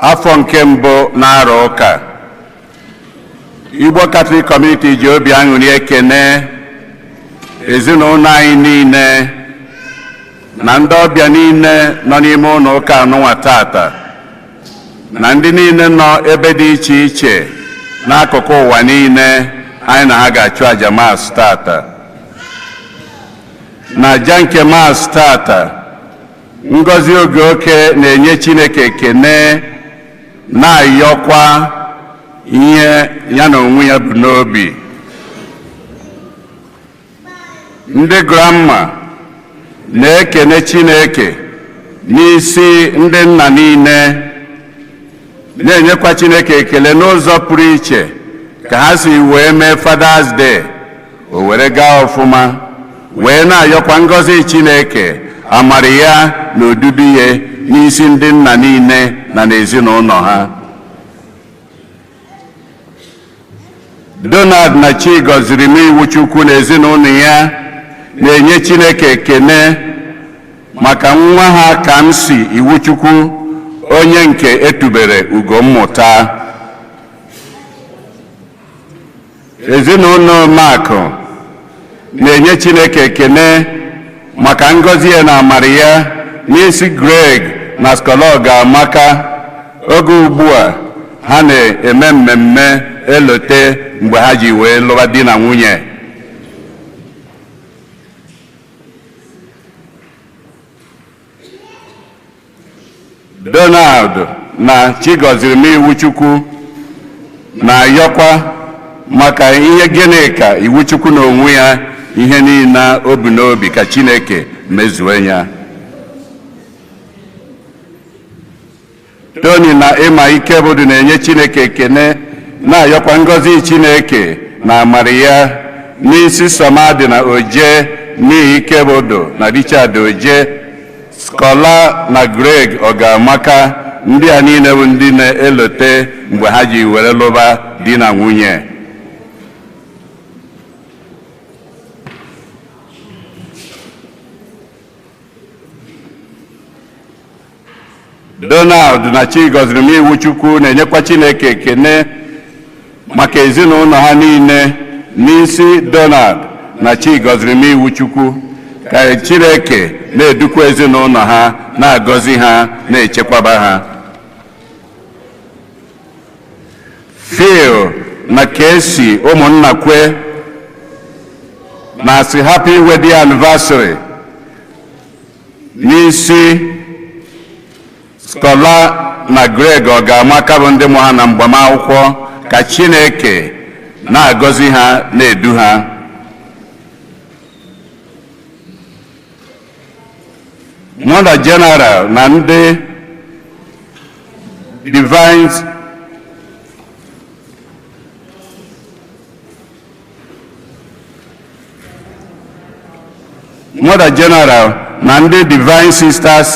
Afọ nke mbụ na-arọ ụka, Igbo Catholic Community ji obi aṅụrị ekene ezinụlọ anyị niile na ndị ọbịa niile nọ n'ime ụlọ ụka anụnwa tata, na ndị niile nọ ebe dị iche iche n'akụkụ ụwa niile anyị na ha ga-achụ aja Mass tata. Na aja nke Mass tata, Ngozi Ogoke na-enye Chineke ekene, na-ayọkwa ihe ya na onwe ya bụ n'obi. Ndị grandma na-ekene Chineke n'isi ndị nna niile, na-enyekwa Chineke ekele n'ụzọ pụrụ iche ka ha si wee mee Father's Day o were gaa ọfụma, wee na-ayọkwa ngọzi Chineke, amara ya na odudu ya n'isi ndị nna niile na n'ezinụlọ ha. Donald na Chigọziri m Iwuchukwu na ezinụlọ ya na-enye Chineke ekene maka nwa ha Kamsi Iwuchukwu, onye nke etubere ugo mmụta. Ezinụlọ Makụ na-enye Chineke ekene maka ngọzi ya na amara ya n'isi Greg na Skọlọg Amaka oge ugbu a ha na-eme mmemme elote mgbe ha ji wee lụwa di na nwunye. Donald na Chigọziri m Iwuchukwu na-ayọkwa maka ihe Gịnịka Iwuchukwu na onwe ya, ihe niile o bu n'obi ka Chineke mezue ya. Tony na Ịma Ikebụdụ na-enye Chineke ekene, na-ayọkwa ngọzi Chineke na amara ya n'isi Sọmadị na Oje n'ihi Ikebụdụ na Richard Oje, Skola na Greg Ọgamaka. Ndị a niile bụ ndị na-elote mgbe ha ji were lụba di na nwunye. Donald na Chigọziri m Iwuchukwu na-enyekwa Chineke ekene maka ezinụlọ ha niile n'isi Donald na Chigọziri m Iwuchukwu, ka Chineke na-edukwa ezinụlọ ha, na-agọzi ha, na-echekwaba ha. Phil na Casey ụmụnna kwe na-asị happy wedding anniversary n'isi Skola na Greg Ọgamaka bụ ndị mụ ha na mgbamakwụkwọ, ka Chineke na-agọzi ha, na-edu ha. Mother General na ndị Divine Mother General na ndị Divine Sisters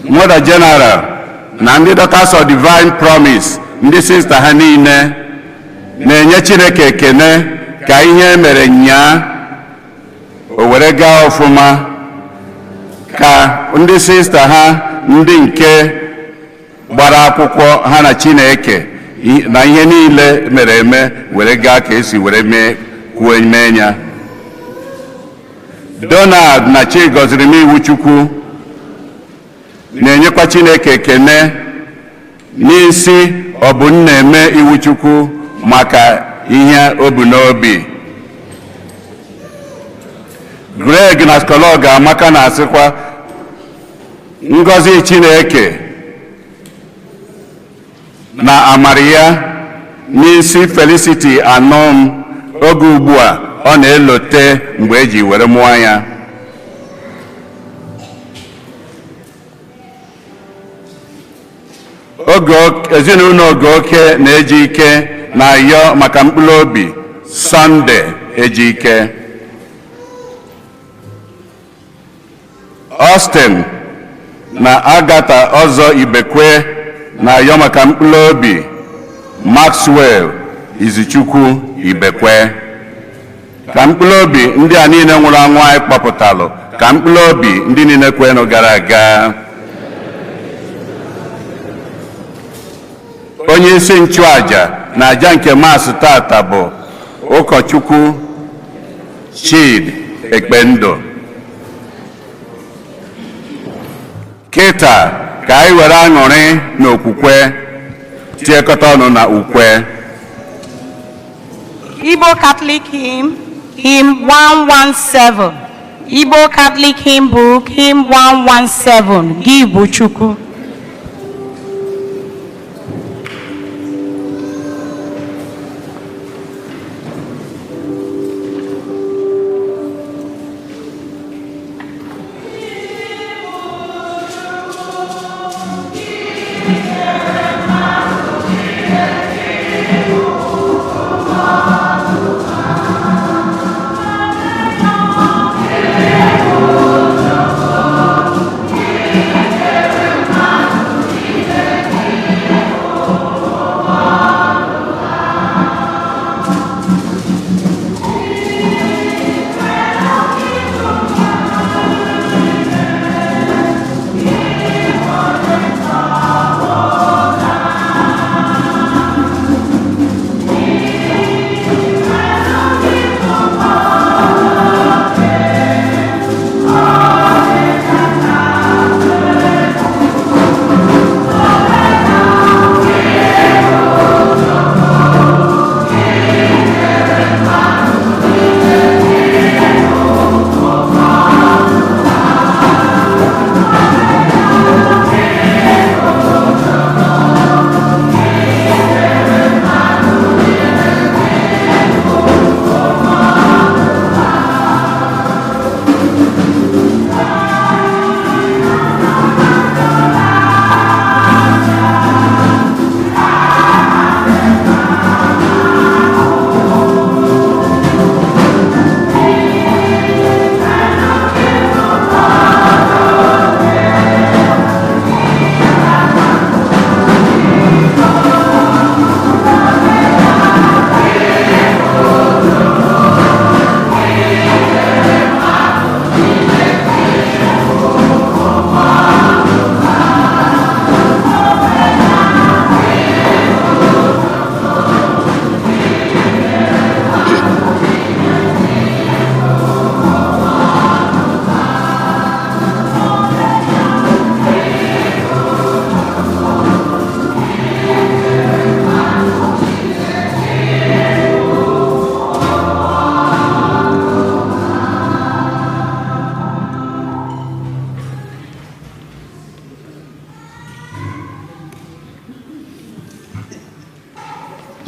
Mother General na ndị Daughters of Divine Promise, ndị sista ha niile na-enye Chineke ekene ka ihe mere nyaa o were gaa ọfụma, ka ndị sista ha ndị nke gbara akwụkwọ ha na Chineke na ihe niile mere eme were gaa ka esi were mee kwuo mee ya. Donald na Chigọziri m Iwuchukwu na-enyekwa Chineke ekene n'isi ọ bụ nna-eme Iwuchukwu maka ihe o bu n'obi. Greg na Skọlọg Amaka na-asịkwa ngọzi Chineke na amara ya n'isi Felicity Anụm oge ugbu a ọ na-elote mgbe eji were mụọ ya. Ezinụlọ Ogoke na-eji ike na-ayọ maka mkpụrụ obi Sọnde Ejike. Austin na Agatha Ọzọ Ibekwe Na-ayọ maka mkpụrụ obi Maxwell Izuchukwu Ibekwe, ka mkpụrụ obi ndị a niile nwụrụ anwụ anyị kpọpụtalụ, ka mkpụrụ obi ndị niile kwenụ gara aga. Onye isi nchụaja na aja nke Mass tata bụ Ụkọchukwu Chidi Ekpendụ. Kịta ka anyị were aṅụrị na okwukwe tiekọta ọnụ na ukwe. Igbo Catholic Hymn, Hymn 117. Igbo Catholic Hymn Book, Hymn 117. Gị bụ Chukwu.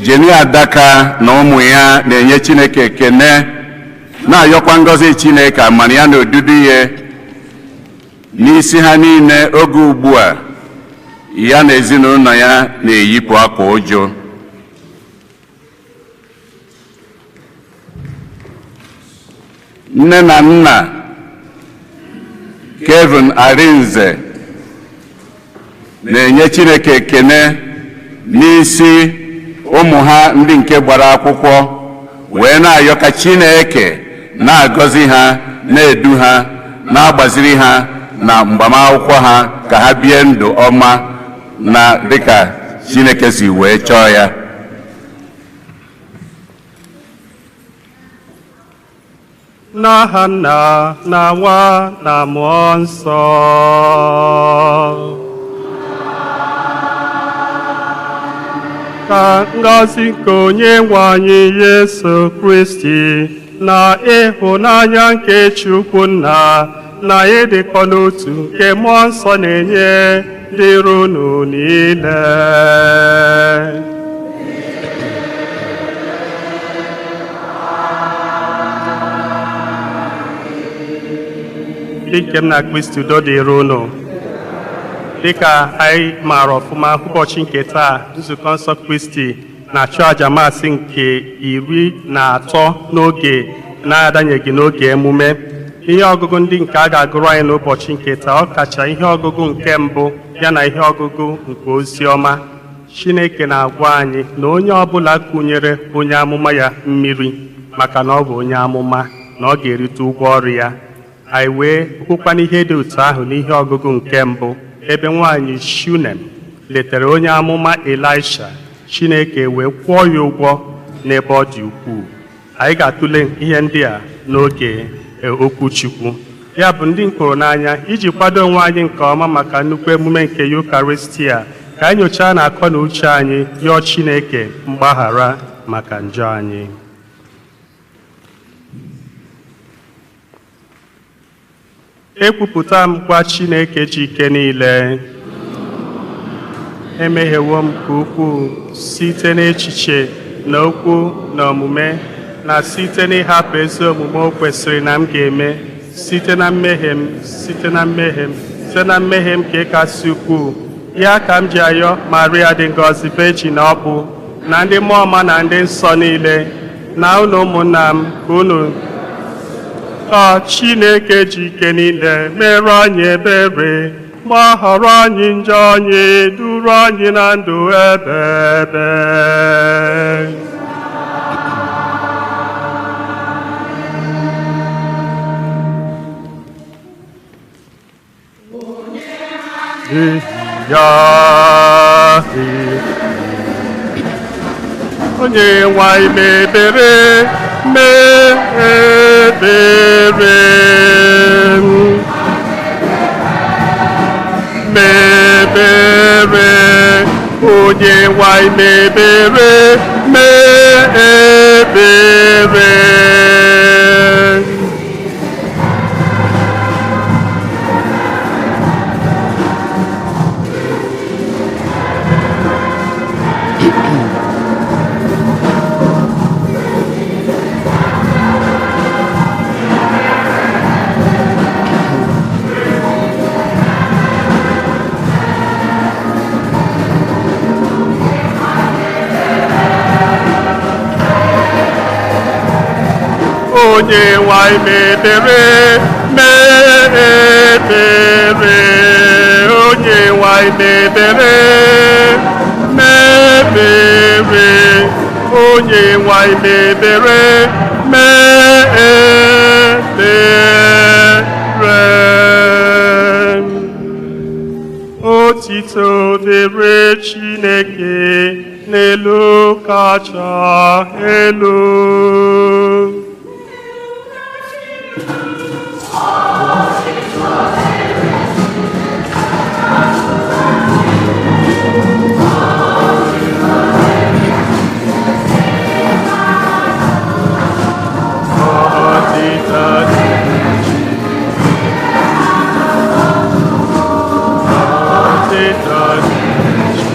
Jeni Adaka na ụmụ ya na-enye Chineke ekene, na-ayọkwa ngọzi Chineke, amara ya na odudu ya n'isi ha niile oge ugbu a ya na ezinụlọ ya na-eyipụ akwa ụjụ. Nne na nna Kevin Arinze na-enye Chineke ekene n'isi ụmụ ha ndị nke gbara akwụkwọ, wee na-ayọ ka Chineke na-agọzi ha, na-edu ha, na-agbaziri ha na mgbamakwụkwọ ha, ka ha bie ndụ ọma na dịka Chineke si wee chọọ ya. N'aha Nna na Nwa na Mmụọ Nsọ. Ka ngọzi nke onye nwe anyị Yesu Kristi na ịhụnanya nke Chukwu Nna na ịdịkọ n'otu nke Mmụọ Nsọ na-enye dịrị unu niile. Ndị nke m na Kristi, udo dịrị unu. Dịka anyị maara ọfụma, ụbọchị nke taa, Nzukọ Nsọ Kristi na-achụ àjà Mass nke 13 n'oge na-adanyeghị n'oge emume. Ihe ọgụgụ ndị nke a ga-agụrụ anyị n'ụbọchị nke taa, ọ kacha ihe ọgụgụ nke mbụ ya na ihe ọgụgụ nke ozi ọma, Chineke na-agwa anyị na onye ọbụla kụnyere onye amụma ya mmiri maka na ọ bụ onye amụma, na ọ ga-erite ụgwọ ọrụ ya. Anyị wee hụkwana ihe dị otu ahụ n'ihe ọgụgụ nke mbụ, ebe nwaanyị Shunem letara onye amụma Elisha, Chineke wee kwụọ ya ụgwọ n'ebe ọ dị ukwuu. Anyị ga-atụle ihe ndị a n'oge okwu Chukwu. Ya bụ, ndị m hụrụ n'anya, iji kwado onwe anyị nke ọma maka nnukwu emume nke Yukaristia, ka anyị nyochaa na akọ na uche anyị, yọọ Chineke mgbaghara maka njọ anyị. Ekwupụta m gwa Chineke ji ike niile, emehiewo m nke ukwuu site n'echiche na okwu na omume, na site n'ịhapụ ezi omume o kwesịrị na m ga-eme, site na mmehie m, site na mmehie m, site na mmehie m ka ị kasị ukwuu. Ya ka m ji ayọ Maria dị ngọzi, Virgin ọ bụ, na ndị mmụọ ọma na ndị nsọ niile, na unu ụmụnna m, ka unu ka Chineke ji ike niile mere anyị ebere, gbaghara anyị njọ anyị, duru anyị na ndụ ebe ebe. Ya onye nwe anyị, mebere mebere mebere, onye nwe anyị, mebere mebere. Onye nwe anyị, mebere mebere, onye nwe anyị, mebere mebere, onye nwe anyị, mebere mebere. Otito dịrị Chineke n'elu kacha elu. Otito dịrị Otito.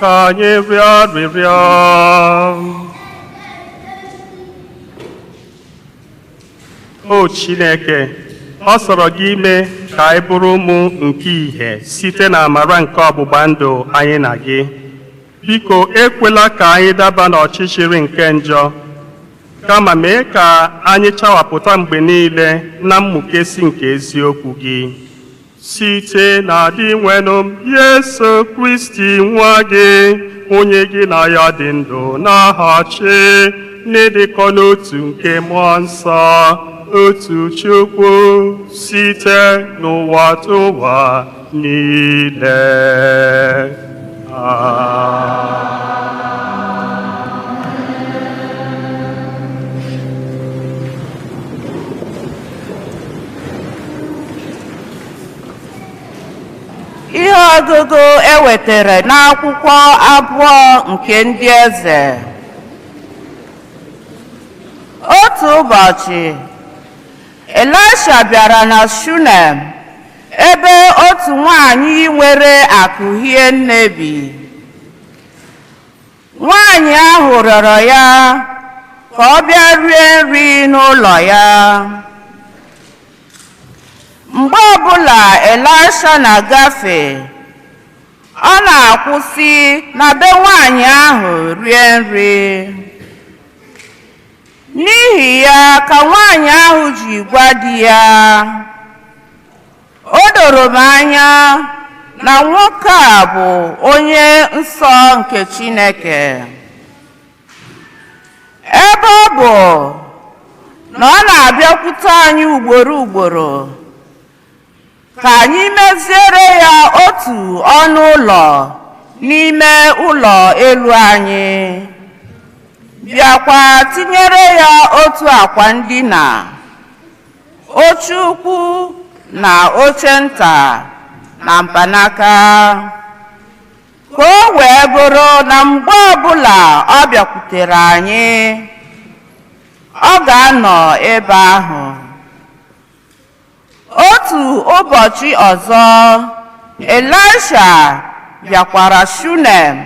Ka anyị rịọ arịrịọ. O Chineke, ọ sọrọ gị ime ka anyị bụrụ ụmụ nke ìhè site na amara nke ọgbụgba ndụ anyị na gị. Biko ekwela ka anyị daba n'ọchịchịrị nke njọ, kama mee ka anyị chawapụta mgbe niile na mmụkesi nke eziokwu gị. Site na Dinwenụ Yesu Kristi nwa gị, onye gị na ya dị ndụ na-aghachi n'ịdịkọ n'otu nke Mmụọ Nsọ, otu Chukwu, site n'ụwa tụwa niile. Amen. Ihe ọgụgụ e wetara n'akwụkwọ abụọ nke ndị eze. Otu ụbọchị, Elisha bịara na Shunem, ebe otu nwanyị nwere akụ hie nne bi. Nwanyị ahụ rịọrọ ya ka ọ bịa rie nri n'ụlọ ya. Mgbe ọbụla Elisha na-agafe, ọ na-akwụsị na be nwanyị ahụ rie nri. N'ihi ya ka nwanyị ahụ ji gwa di ya, o doro m anya na nwoke a bụ onye nsọ nke Chineke. Ebe ọ bụ na ọ na-abịakwute anyị ugboro ugboro, ka anyị meziere ya otu ọnụ ụlọ n'ime ụlọ elu anyị, bịakwa tinyere ya otu akwa ndina, oche ukwu na oche nta na mkpanaka, ka o wee bụrụ na mgbe ọbụla ọ bịakwutere anyị, ọ ga-anọ ebe ahụ. Otu ụbọchị ọzọ, Elisha bịakwara Shunem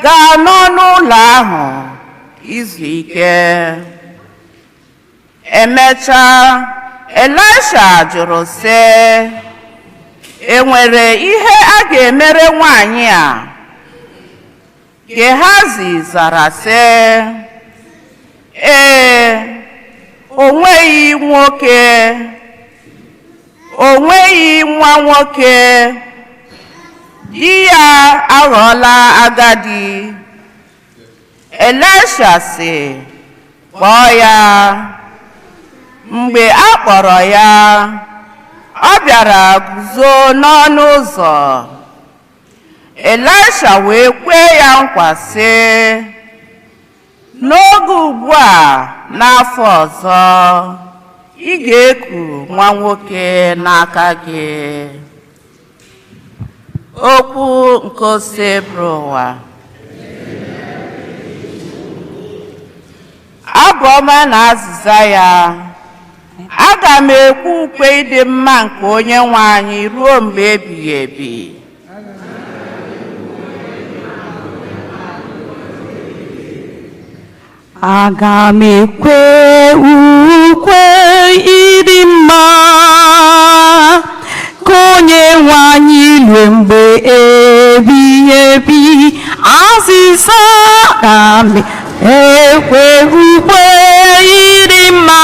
gaa n'ọnụ ụlọ ahụ izu ike. Emechaa, Elisha jụrụ sị, e nwere ihe a ga-emere nwanyị a? Gehazi zara sị, ee, o nweghị nwoke, o nweghị nwa nwoke, di ya aghọọla agadi. Elisha sị, kpọọ ya. Mgbe a kpọrọ ya, ọ bịara guzo n'ọnụ ụzọ. Elisha wee kwee ya nkwa sị, n'oge ugbu a n'afọ ọzọ, ị ga-eku nwa nwoke n'aka gị. Okwu nke Osebụrụwa. Abụ ọma na azịza ya. Aga m ekwu ukwe ịdị mma nke onye nwe anyị ruo mgbe ebighị ebi. Aga m ekwe ukwe ịdị mma ka onye nwe anyị rue mgbe ebighị ebi. Azịza, aga m ekwe ukwe ịdị mma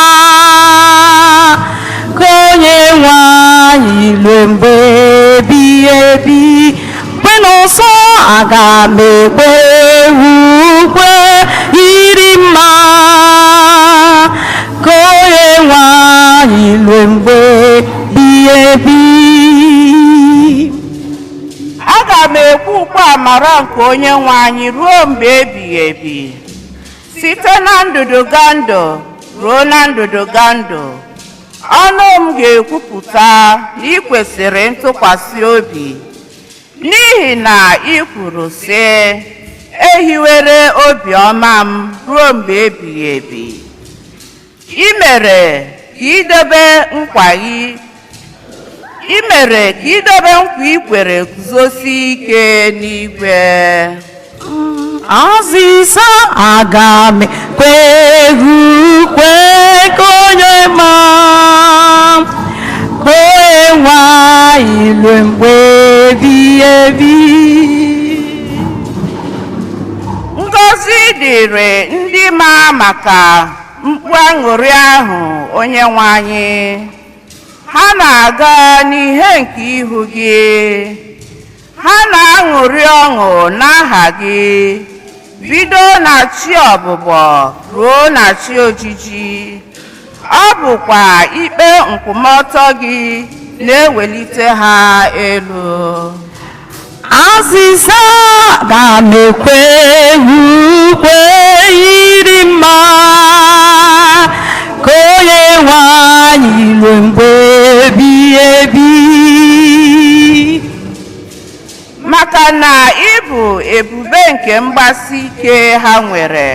ka onye nwe anyị rue mgbe ebighị ebi. Kwe n'ọsọ, aga m ekwe ukwe ịdị mma ka onye nwe anyị rue mgbe ebighị ebi. Aga m ekwu ukwe amara nke onye nwe anyị ruo mgbe ebighị ebi, site na ndụdụgandụ ruo na ndụdụgandụ. Ọnụ m ga-ekwupụta na ị kwesịrị ntụkwasị obi, n'ihi na ị kwuru sị, ehiwere obiọma m ruo mgbe ebighị ebi. I mere ka idebe nkwa gị, I mere ka idebe nkwa i kwere guzosie ike n'igwe. Azịza, aga m ekwe ukwe ka onye ma onye nwe anyị ruo mgbe ebighị ebi. Ngọzi dịrị ndị ma maka mkpu aṅụrị ahụ, onye nwe anyị. Ha na-aga n'ihe nke ihu gị. Ha na-aṅụrị ọṅụ n'aha gị, bido na chi ọbụbọ ruo na chi ojiji. Ọ bụkwa ikpe nkwụmọtọ gị na-ewelite ha elu. Azịza, aga m ekwe ukwe ịdị mma ka onye nwe anyị ruo mgbe ebighị ebi. Maka na ị bụ ebube nke mgbasi ike ha nwere,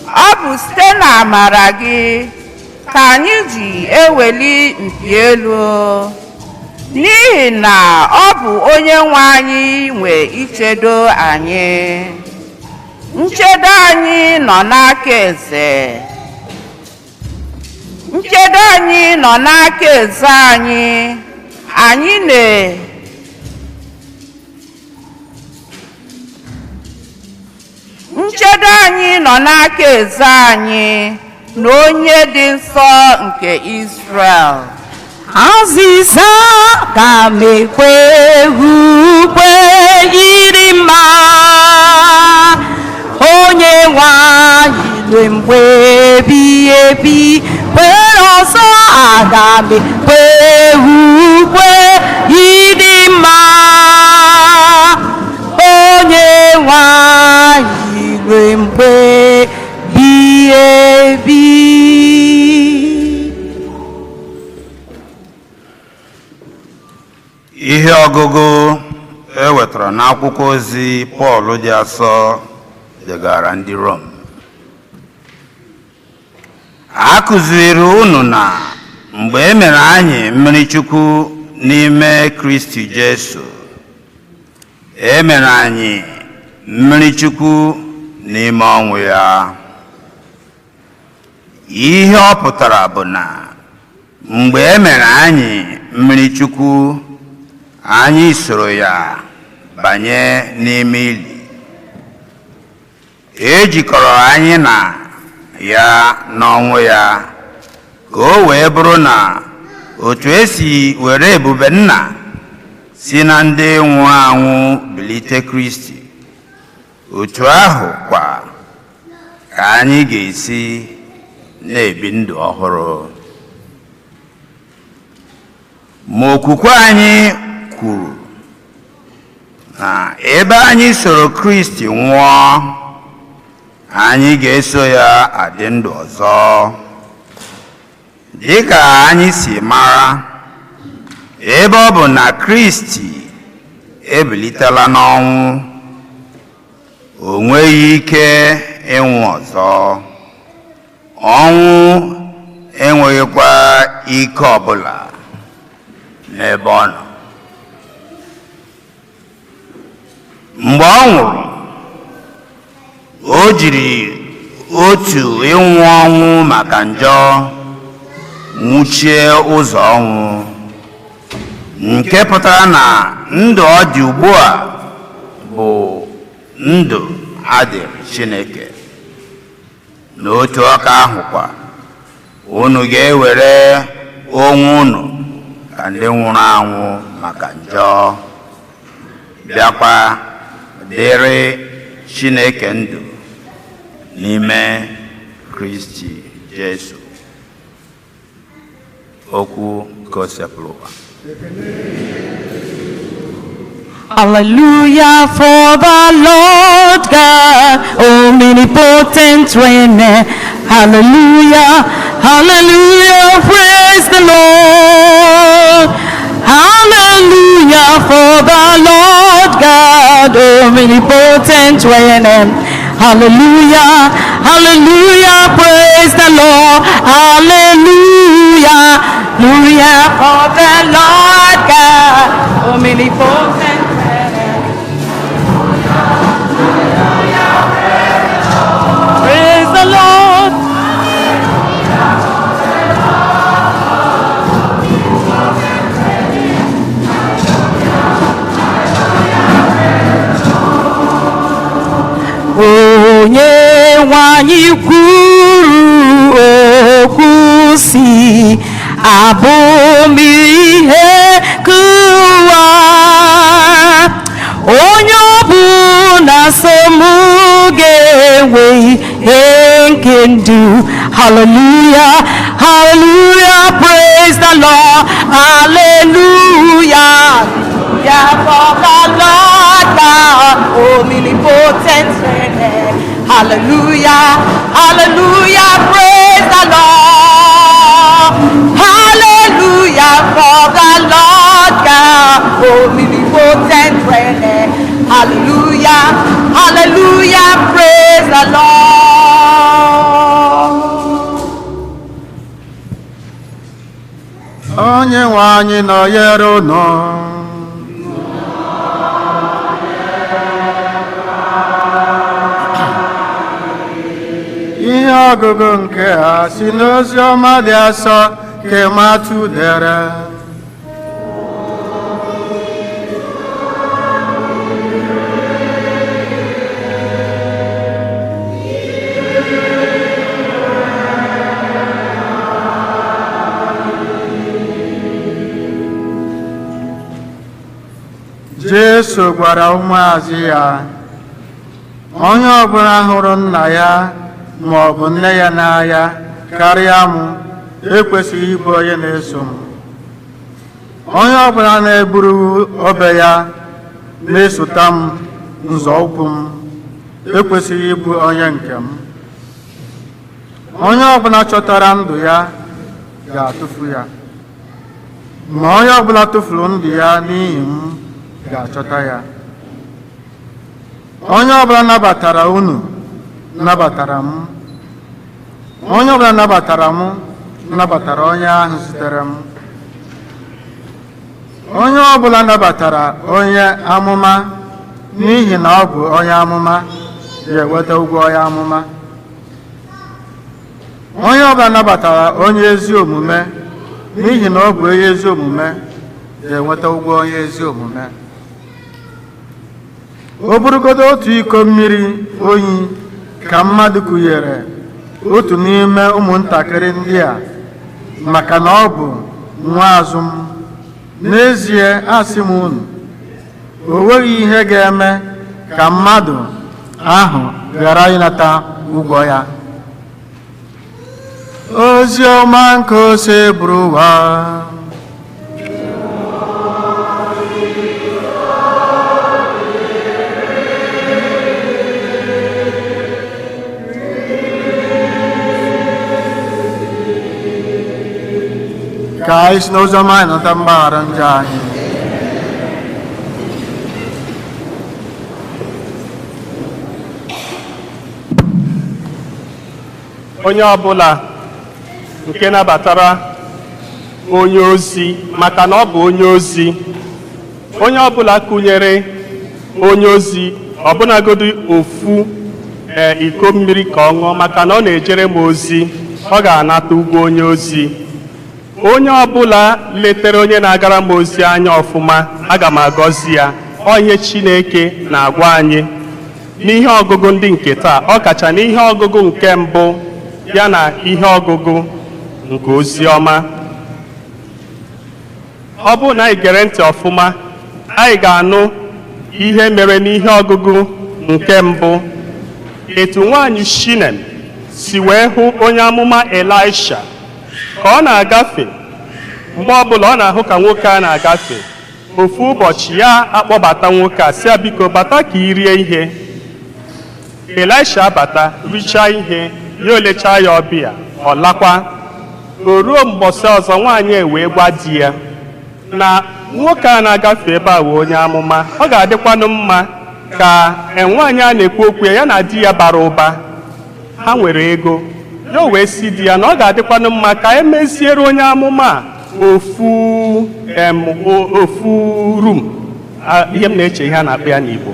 ọ bụ site na amara gị ka anyị ji eweli mpi elu, n'ihi na ọ bụ onye nwe anyị nwe ichedo anyị. Nchedo anyị nọ n'aka eze. Nchedo anyị nọ n'aka eze anyị. Anyị na nchedo anyị nọ n'aka eze anyị na onye dị nsọ nke Israel. Azịza, aga m ekwe ukwe ịdị mma onye nwe anyị ruo mgbe ebighị ebi. Kwere ọzọ, aga m ekwe ukwe ịdị mma onye nwe anyị ruo mgbe ebighị ebi. Ihe ọgụgụ e wetara n'akwụkwọ ozi Pọl dị asọ degara ndị Rom. A kụziri unu na mgbe e mere anyị mmiri Chukwu n'ime Kristi Jesu, e mere anyị mmiri Chukwu n'ime ọnwụ ya. Ihe ọ pụtara bụ na mgbe e mere anyị mmiri Chukwu, anyị soro ya banye n'ime ili. E jikọrọ anyị na ya n'ọnwụ ya, ka o wee bụrụ na otu esi were ebube nna si na ndị nwụrụ anwụ bilite Kristi, otu ahụ kwa ka anyị ga-esi na-ebi ndụ ọhụrụ. Ma okwukwe anyị kwuru na ebe anyị soro Kristi nwụọ, anyị ga-eso ya adị ndụ ọzọ. Dịka anyị si mara, ebe ọ bụ na Kristi ebilitela n'ọnwụ, o nweghị ike ịnwụ ọzọ. Ọnwụ enweghịkwa ike ọbụla n'ebe ọ nọ. Mgbe ọ nwụrụ, o jiri otu ịnwụ ọnwụ maka njọ nwụchie ụzọ ọnwụ, nke pụtara na ndụ ọ dị ugbu a bụ ndụ adịrị Chineke. N'otu aka ahụ kwa, unu ga-ewere onwe unu ka ndị nwụrụ anwụ maka njọ, bịakwa dịrị Chineke ndụ n'ime Kristi Jesu. Okwu nke Osebụrụwa. Hallelujah for the Lord God, omnipotent reign. Hallelujah, hallelujah, praise the Lord. Hallelujah for the Lord God, omnipotent reign. Hallelujah, hallelujah, praise the Lord. Hallelujah, Hallelujah for the Lord God, omnipotent. Praise the Lord. Onye nwe anyị kwuru okwu si abụ m ihe kụwa, onye ọbụla so m ga-enwe ihe nke ndụ. Hallelujah, hallelujah, praise the Lord, hallelujah. Yeah, for the Lord God, omnipotent reign. Hallelujah, hallelujah, praise the Lord. Hallelujah, for the Lord God, omnipotent reign. Hallelujah, hallelujah, praise the Lord. Onye nwe anyị nọnyere unu. Ihe ọgụgụ nke a si n'ozi ọma dị asọ nke Matu dere. Jesu gwara ụmụazụ ya, onye ọbụla hụrụ nna ya ma ọ bụ nne ya n'anya karịa m ekwesịghị ịbụ onye na-eso m. Onye ọbụla na-eburu obe ya na-esota m nzọụkwụ m ekwesịghị ịbụ onye nke m. Onye ọbụla chọtara ndụ ya ga-atụfu ya, ma onye ọbụla tụfuru ndụ ya n'ihi m ga-achọta ya. Onye ọbụla nabatara unu nabatara m, onye ọbụla nabatara m nabatara onye ahụ zitere m. Onye ọbụla nabatara onye amụma n'ihi na ọ bụ onye amụma ga-enweta ụgwọ onye amụma. Onye ọbụla nabatara onye ezi omume n'ihi na ọ bụ onye ezi omume ga-enweta ụgwọ onye ezi omume. O burugodo otu iko mmiri oyi ka mmadụ kụnyere otu n'ime ụmụntakịrị ndị a maka na ọ bụ nwa azụ m, n'ezie asị m unu, o nweghị ihe ga-eme ka mmadụ ahụ ghara ịnata ụgwọ ya. Ozi ọma nke Osebụrụwa. Ka anyị si n'ozi ọma anyị nata mgbaghara njọ anyị. Onye ọbụla nke nabatara onye ozi maka na ọ bụ onye ozi, onye ọbụla kụnyere onye ozi ọbụnagodi ofu iko mmiri ka ọ ṅụọ maka na ọ na-ejere m ozi, ọ ga-anata ụgwọ onye ozi. Onye ọbụla letere onye na-agara m ozi anya ọfụma, aga m agọzi ya. Ọ ihe Chineke na-agwa anyị n'ihe ọgụgụ ndị nke taa, ọ kacha n'ihe ọgụgụ nke mbụ ya na ihe ọgụgụ nke ozi ọma. Ọ bụrụ na anyị gere ntị ọfụma, anyị ga-anụ ihe mere n'ihe ọgụgụ nke mbụ, etu nwaanyị Shinem si wee hụ onye amụma Elisha ka ọ na-agafe. Mgbe ọbụla ọ na-ahụ ka nwoke a na-agafe, ofu ụbọchị ya akpọbata nwoke a sị ya, biko bata ka ị rie ihe. Elisha abata richaa ihe ya, olechaa ya ọbịa, ọ lakwa. O ruo mbọsị ọzọ, nwaanyị wee gwa di ya na nwoke a na-agafe ebe a wee onye amụma, ọ ga-adịkwanụ mma ka nwaanyị a na-ekwu okwu ya na di ya bara ụba, ha nwere ego. Ya wee sị di ya na ọ ga-adịkwanụ mma ka emeziere onye amụma a Ofu ofu room. Ihe m na-eche, ihe a na-akpọ ya n'Igbo,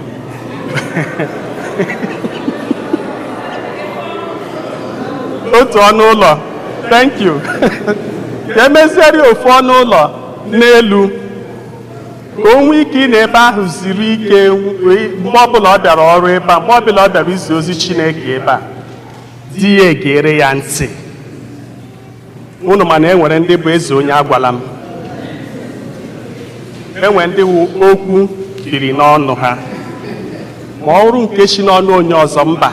otu ọnụ ụlọ, thank you, ka emeziere ya ofu ọnụ ụlọ n'elu, ka o nwee ike ị na ebe ahụ ziri ike mgbe ọbụla ọ bịara ọrụ ebe a, mgbe ọbụla ọ bịara izi ozi Chineke ebe a, di ya egere ya ntị. Unu mana e nwere ndị bụ eze onye agwala m, enwere ndị wụ okwu biri n'ọnụ ha, ma ọ bụrụ nke si n'ọnụ onye ọzọ, mba.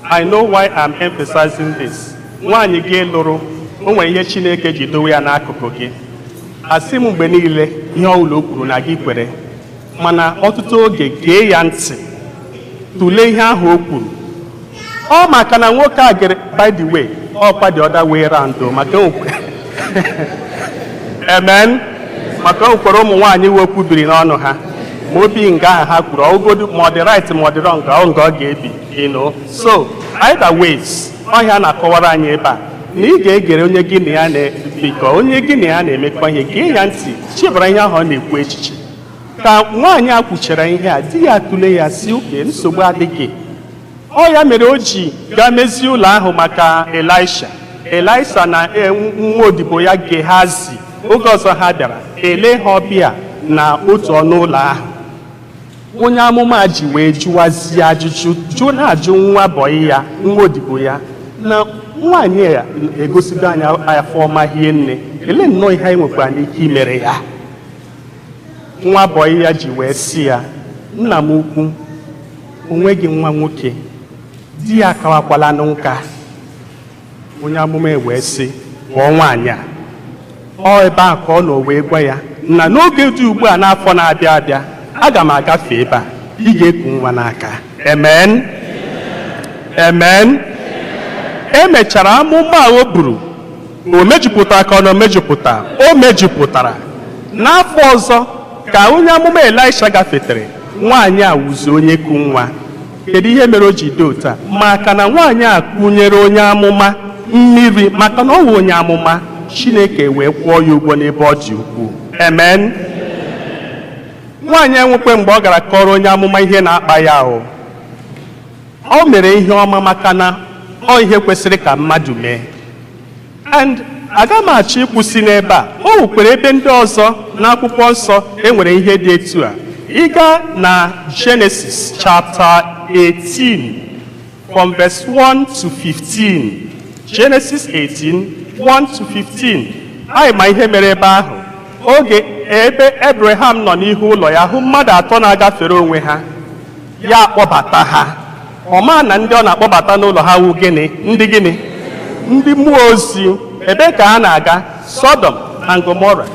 I know why I'm emphasizing this. Nwaanyị gị lụrụ, o nwere ihe Chineke ji dowe ya n'akụkụ gị. Asị m mgbe niile ihe ọbụla o kwuru na gị kwere, mana ọtụtụ oge, gee ya ntị, tụlee ihe ahụ o kwuru. Ọ maka na nwoke a gere. By the way, ọkwa the other way round o, maka amen, maka o kwere ụmụ nwaanyị wepụ biri n'ọnụ ha, ma obi nga ahụ ha kwuru ọgụgodu, ma ọ dị right ma ọ dị wrong, ọ nga ọ ga-ebi. So either ways, ọhịa na-akọwara anyị ebe a na ị ga-egere onye gị na ya na-ebikọ, onye gị na ya na-emekọ ihe, gee ya ntị, chebara ihe ahụ ọ na-ekwu echiche. Ka nwaanyị a kwuchara ihe a, di ya tụle ya, si oke nsogbu adịghị. Ọ ya mere o ji gaa mezie ụlọ ahụ maka Elisha. Elisha na nwa odibo ya Gehazi, oge ọzọ ha bịara ele ha ọbịa na otu ọnụ ụlọ ahụ, onye amụma ji wee jụwazie ajụjụ, jụọ na-ajụ nwa bọyị ya, nwa odibo ya, na nwaanyị a egosigo anyị afọ ọma hie nne, ele nnọọ ihe anyị nwekwara n'ike imere ya? Nwa bọyị ya ji wee sị ya, "Nna m ukwu, onweghị nwa nwoke, di ya akawakwala nka." Onye amụma wee sị, "Kpọọ nwaanyị a." Ọ ebe ahụ ka ọ nọ wee gwa ya na n'oge dị ugbu a, n'afọ na-abịa abịa, aga m agafe ebe a, ị ga-eku nwa n'aka. Amen, amen. Emechara amụma a o buru, o mejupụtara ka ọ na o mejupụta, o mejupụtara. N'afọ ọzọ ka onye amụma Elisha gafetere, nwaanyị a wuzi onye ku nwa. Kedu ihe mere o ji dị otu a? Maka na nwaanyị a kụnyere onye amụma mmiri, maka na ọ wụ onye amụma Chineke, wee kwụọ ya ụgwọ n'ebe ọ dị ukwuu. Amen. Nwaanyị enwekwe mgbe ọ gara kọrọ onye amụma ihe na-akpa ya ahụ. O mere ihe ọma, maka na ọ ihe kwesịrị ka mmadụ mee. And aga m achọ ịkwụsị n'ebe a. O nwekwara ebe ndị ọzọ n'akwụkwọ nsọ e nwere ihe dị etu a. Ịga na Genesis chapter 18 from verse 1 to 15, Genesis 18 1 to 15, anyị ma ihe mere ebe ahụ. Oge ebe Abraham nọ n'ihu ụlọ ya hụ mmadụ atọ na-agafere onwe ha, ya akpọbata ha. Ọ maa na ndị ọ na-akpọbata n'ụlọ ha wụ gịnị? Ndị gịnị? Ndị mmụọ ozi. Ebe ka ha na-aga? Sodom na Gomora,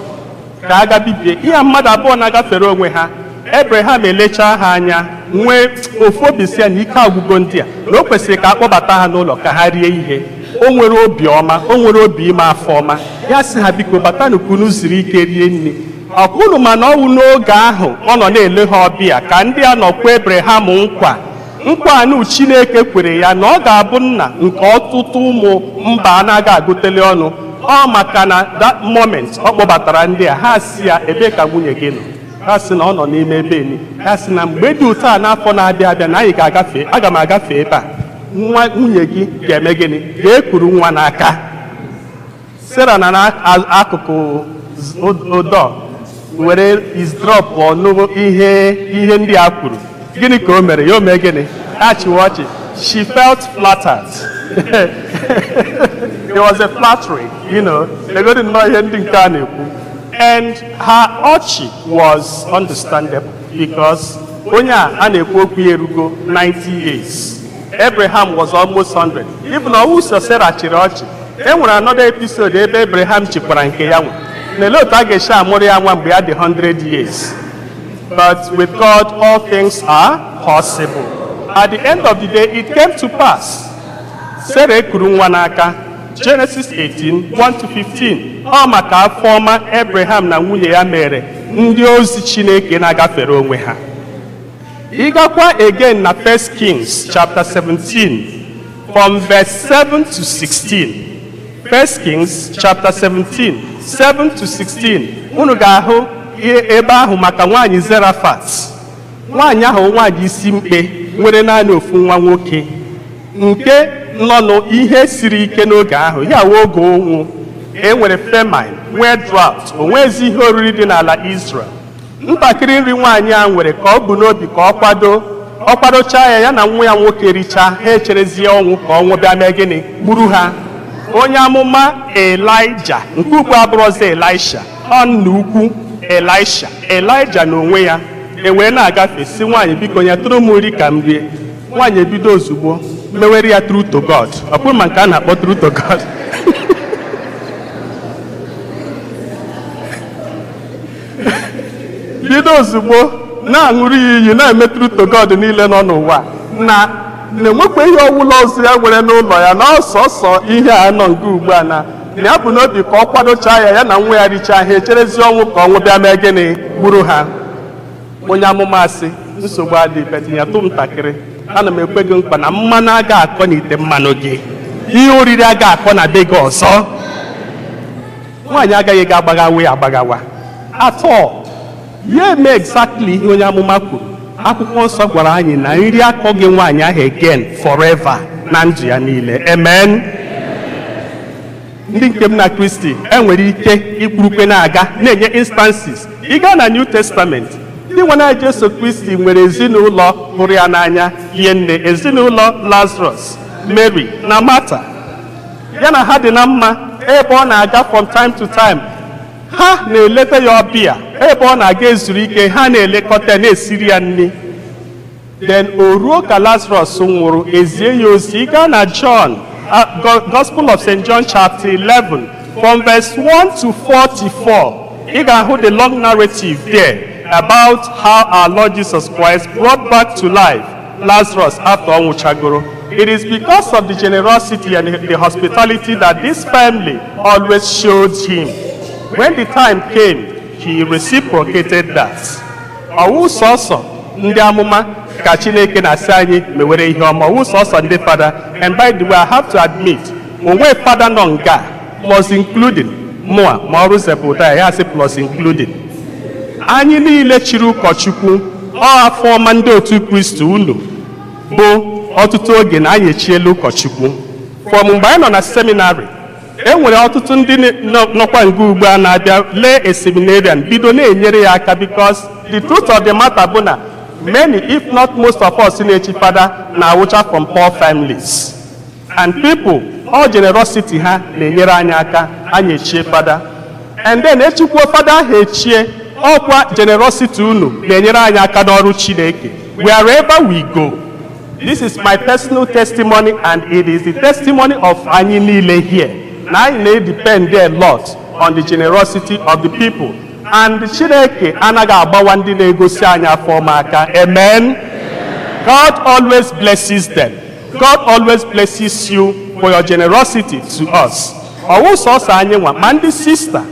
ka a ga bibie ihe. Mmadụ abụọ na-agafere onwe ha, Abraham elechaa ha anya, nwee ofu obi, si ya na ike agwụgo ndị a, na o kwesịrị ka akpọbata ha n'ụlọ ka ha rie ihe. O nwere obi ọma, o nwere obi ime afọ ọma. Ya sị ha, "Biko, batanụ ka unu zuru ike rie nri." Ọkwụnụ mana ọwụ n'oge ahụ ọ nọ na-ele ha ọbịa ka ndị a nọkwa Abraham nkwa, nkwa anụ Chineke kwere ya na ọ ga-abụ nna nke ọtụtụ ụmụ mba anaghị agụteli ọnụ. Ọ maka na that moment ọ kpọbatara ndị a, ha si ya, "Ebe ka nwunye gị nọ?" Ha sị na ọ nọ n'ime ebe eni. Ha sị na mgbe dị otu a n'afọ na-abịa abịa na anyị ga-agafe, aga m agafe ebe a, nwa nwunye gị ga-eme gịnị? Ga-ekuru nwa n'aka. Sarah na n'akụkụ ụdọ were eavesdrop ọnụ ihe ndị a kwuru. Gịnị ka o mere ya? O mee gịnị? Ha chịwa ọchị. She felt flattered. It was a flattery. Legodi nnọọ ihe ndị nke a na-ekwu. And her ọchị was understandable, because onye a na-ekwu okwu ya erugo 90 years. Abraham was almost 100. Even ọwụsọ Sarah chịrị ọchị, e nwere another episode ebe Abraham chikwara nke ya nwe na otu a ga-esi amụrụ ya nwa mgbe ya dị 100 years. But with God, all things are possible. At the end of the day, it came to pass. Sarah ekuru nwa n'aka. Genesis 18 1 to 15. Ọ maka afọ ọma Abraham na nwunye ya mere ndị ozi Chineke na-agafere onwe ha. Ịgakwa again na 1 Kings chapter 17 from verse 7 to 16. First Kings chapter 17, 7 to 16. Unu ga-ahụ ihe ebe ahụ maka nwaanyị Zarephath. Nwaanyị ahụ, nwaanyị isi mkpe nwere naanị ofu nwa nwoke nke nọ n'ihe siri ike n'oge ahụ. Ya wee oge ụnwụ e nwere, famine, nwee drought, o nweezi ihe oriri dị n'ala Israel. Ntakịrị nri nwaanyị a nwere ka ọ bụ n'obi ka ọ kwado, ọ kwadochaa ya, ya na nwa ya nwoke richaa, ha echerezie ọnwụ ka ọnwụ bịa mee gịnị? Gburu ha. Onye amụma Elija nke ukwu, abụrụzi Elisha, ọ nna ukwu Elisha, Elija n'onwe ya ewee na-agafe, si nwaanyị, "Biko, nyetụrụ m nri ka m rie." Nwaanyị ebido ozugbo mewere ya true to God. Ọ bụrụ ma nke a na-akpọ true to God, bido ozugbo na-aṅụrụ ya iyi, na-eme true to God niile nọ n'ụwa na na-enwekwa ihe ọwụla ọzọ ya nwere n'ụlọ ya, na ọsọsọ ihe a nọ nke ugbu a, na ya bụ n'obi ka ọ kwadochaa ya, ya na nwa ya richaa, ha echerezi ọnwụ ka ọnwụ bịa mee gịnị? Gburu ha. Onye amụma asị, "Nsogbu adịghị, but nyetụ m ntakịrị. Ana m ekwe gị mkpa na mmanụ aga akọ n'ite mmanụ gị, ihe oriri aga akọ na be gị ọzọ." Nwaanyị agaghị ga agbaghawa ya agbaghawa atọ ya, eme exactly ihe onye amụma kwuru. Akwụkwọ nsọ gwara anyị na nri akọghị nwaanyị ahụ again forever na ndụ ya niile. Amen. Ndị nke m na Kristi, enwere ike ikwurukwe na-aga na-enye instances. Ị gaa na New Testament, ndị nwe na Jesu Kristi nwere ezinụlọ hụrụ ya n'anya hie nne, ezinụlọ Lazarus, Mary na Martha. Ya na ha dị na mma. Ebe ọ na-aga, from time to time, ha na-eleta ya ọbịa. Ebe ọ na-aga ezuru ike, ha na-elekọta ya, na-esiri ya nri. Then o ruo ka Lazarus nwụrụ, ezie ya ozi. Gaa na John, Gospel of St. John chapter 11 from verse 1 to 44, ị ga-ahụ the long narrative there about how our Lord Jesus Christ brought back to life Lazarus after ọ nwụchagoro. It is because of the generosity and the hospitality that this family always showed him. When the time came, he reciprocated that. Ọwụ sọsọ ndị amụma ka Chineke na-asị anyị mewere ihe ọma, ọwụ sọsọ ndị fada. And by the way, I have to admit, onwe fada nọ nga, plus including mụa, ma ọrụ zepụta ya, ya sị plus including. Anyị niile chiri ụkọchukwu, ọ afọ ọma ndị otu Kristi unu bụ ọtụtụ oge na anyị echiela ụkọchukwu. From mgbe anyị nọ na seminary, e nwere ọtụtụ ndị nọkwa nga ugbu a na-abịa lee a seminarian, bido na-enyere ya aka, because the truth of the matter bụ na many, if not most of us na-echi fada na-awụcha from poor families, and people, all generosity ha na-enyere anyị aka anyị echie fada. And then echikwuo fada ahụ echie, ọkwa generosity unu na-enyere anyị aka n'ọrụ Chineke wherever we go. This is my personal testimony, and it is the testimony of anyị niile here, na anyị na-depend a lot on the generosity of the people, and Chineke anaghị agbawa ndị na-egosi anyị afọ ọma aka. Amen. God always blesses them. God always blesses you for your generosity to us. Ọwụ sọsọ anyị nwa, ma ndị sista,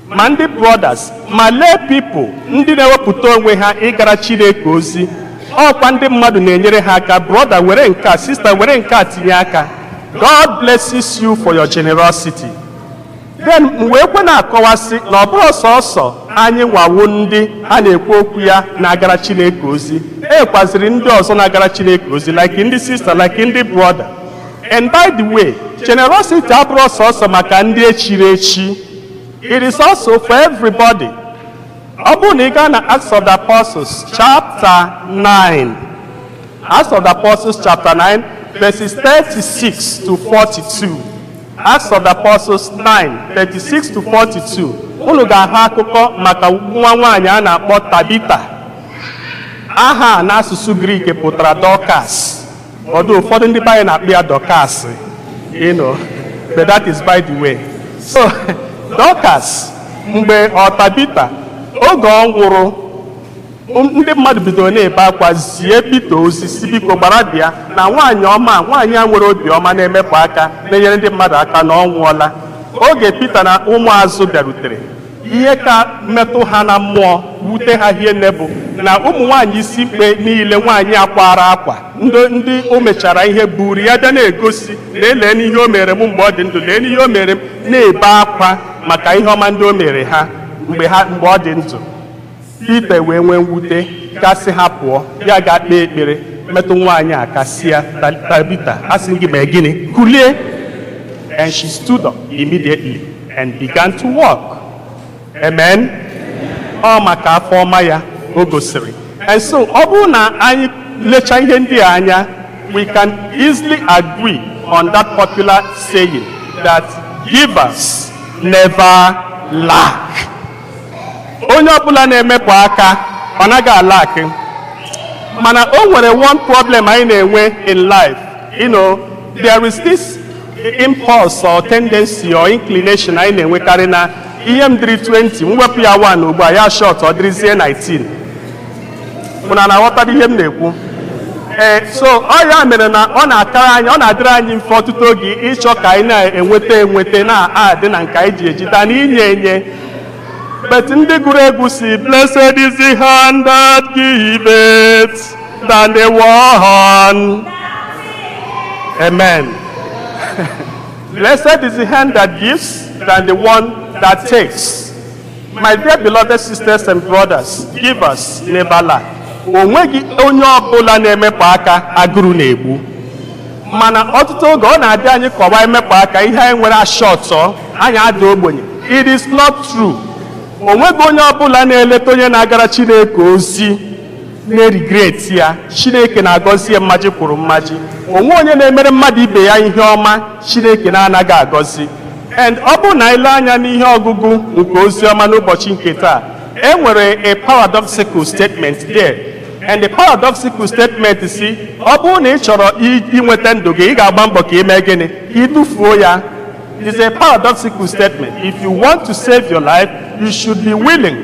ma ndị brothers, ma lay people, ndị na-ewepụta onwe ha ịgara Chineke ozi, ọkwa ndị mmadụ na-enyere ha aka. Brother were nke a, sister were nke a tinye aka. God blesses you for your generosity. Then m wee kwe na-akọwasị na ọ bụrụ sọsọ anyị nwawo ndị a na-ekwu okwu ya na-agara Chineke ozi, e kwaziri ndị ọzọ na-agara Chineke ozi, like ndị sister, like ndị brother. And by the way, generosity abụrụ sọsọ maka ndị echiri echi. It is also for everybody. Ọ bụrụ na ị gaa na Acts of the Apostles chapter 9, Acts of the Apostles chapter 9 verses 36 to 42, Acts of the Apostles 9 36 to 42, unu ga-ahụ akụkọ maka nwa nwaanyị a na-akpọ Tabita. Aha a n'asụsụ Grik pụtara Dorcas. Ọdụ ụfọdụ ndị be anyị na-akpọ ya Dorcas, but that is by the way. So Dorcas, mgbe ọ Tabita, oge ọ nwụrụ, ndị mmadụ bidoro na-ebe akwa, zie Pita ozi si, "Biko, gbara bịa na nwaanyị ọma, nwaanyị a nwere obi ọma, na-emepụ aka, na-enyere ndị mmadụ aka, na ọ nwụọla." Oge Pita na ụmụazụ bịarutere, Ihe ka mmetụ ha na mmụọ wute ha hie nne bụ na ụmụ nwaanyị isi mkpe niile, nwaanyị akwara akwa, ndị o mechara ihe buru ya bịa na-egosi na elee n'ihe o mere m mgbe ọ dị ndụ, lee n'ihe o mere m, na-ebe akwa maka ihe ọma ndị o mere ha mgbe ọ dị ndụ. Pita wee nwee mwute, gasị ha pụọ, ya ga kpee ekpere, metụ nwaanyị aka, si ya, "Tabita, asị gị mee gịnị? Kulie." And she stood up immediately and began to walk. Amen. Ọ maka afọ ọma ya o gosiri. And so ọ bụrụ na anyị lechaa ihe ndị a anya, we can easily agree on that popular saying that givers never lack. Onye ọbụla na-emepụ aka, ọ naghị alack. Mana o nwere one problem anyị na-enwe in life. There is this impulse or tendency or inclination anyị na-enwekarị na ihe m dịrị 20, m wepụ ya 1 ugbu a, ya short, ọ dịrịzie 19. Unu na-aghọtara ihe m na-ekwu? Ee. So ọ ya mere na ọ na-akara anyị, ọ na-adịrị anyị mfe ọtụtụ oge ịchọ ka anyị na-enweta enweta na-adị na nke anyị ji ejita na inye enye. But ndị gụrụ egwu si, "Blessed is the hand that giveth than the one." Amen. Blessed is the hand that gives than the one that takes. My dear beloved sisters and brothers, givers never lack. O nweghị onye ọbụla na-emepụ aka agụrụ na-egbu. Mana ọtụtụ oge ọ na-adị anyị kọwa emepụ aka, ihe anyị nwere ashọtọ anyị ada ogbenye. It is not true. O nweghị onye ọbụla na-eleta onye na-agara Chineke ozi na-eregret ya. Chineke na-agọzi ya mmaji kwuru mmaji. Onwe onye na-emere mmadụ ibe ya ihe ọma Chineke na-anaghị agọzi. And ọ bụrụ na ile anya n'ihe ọgụgụ nke ozi ọma n'ụbọchị nke taa, e nwere a paradoxical statement there. And the paradoxical statement si, ọ bụrụ na ị chọrọ inweta ndụ gị, ị ga-agba mbọ ka ị mee gịnị? Ka ị tụfuo ya. It's a paradoxical statement. If you want to save your life, you should be willing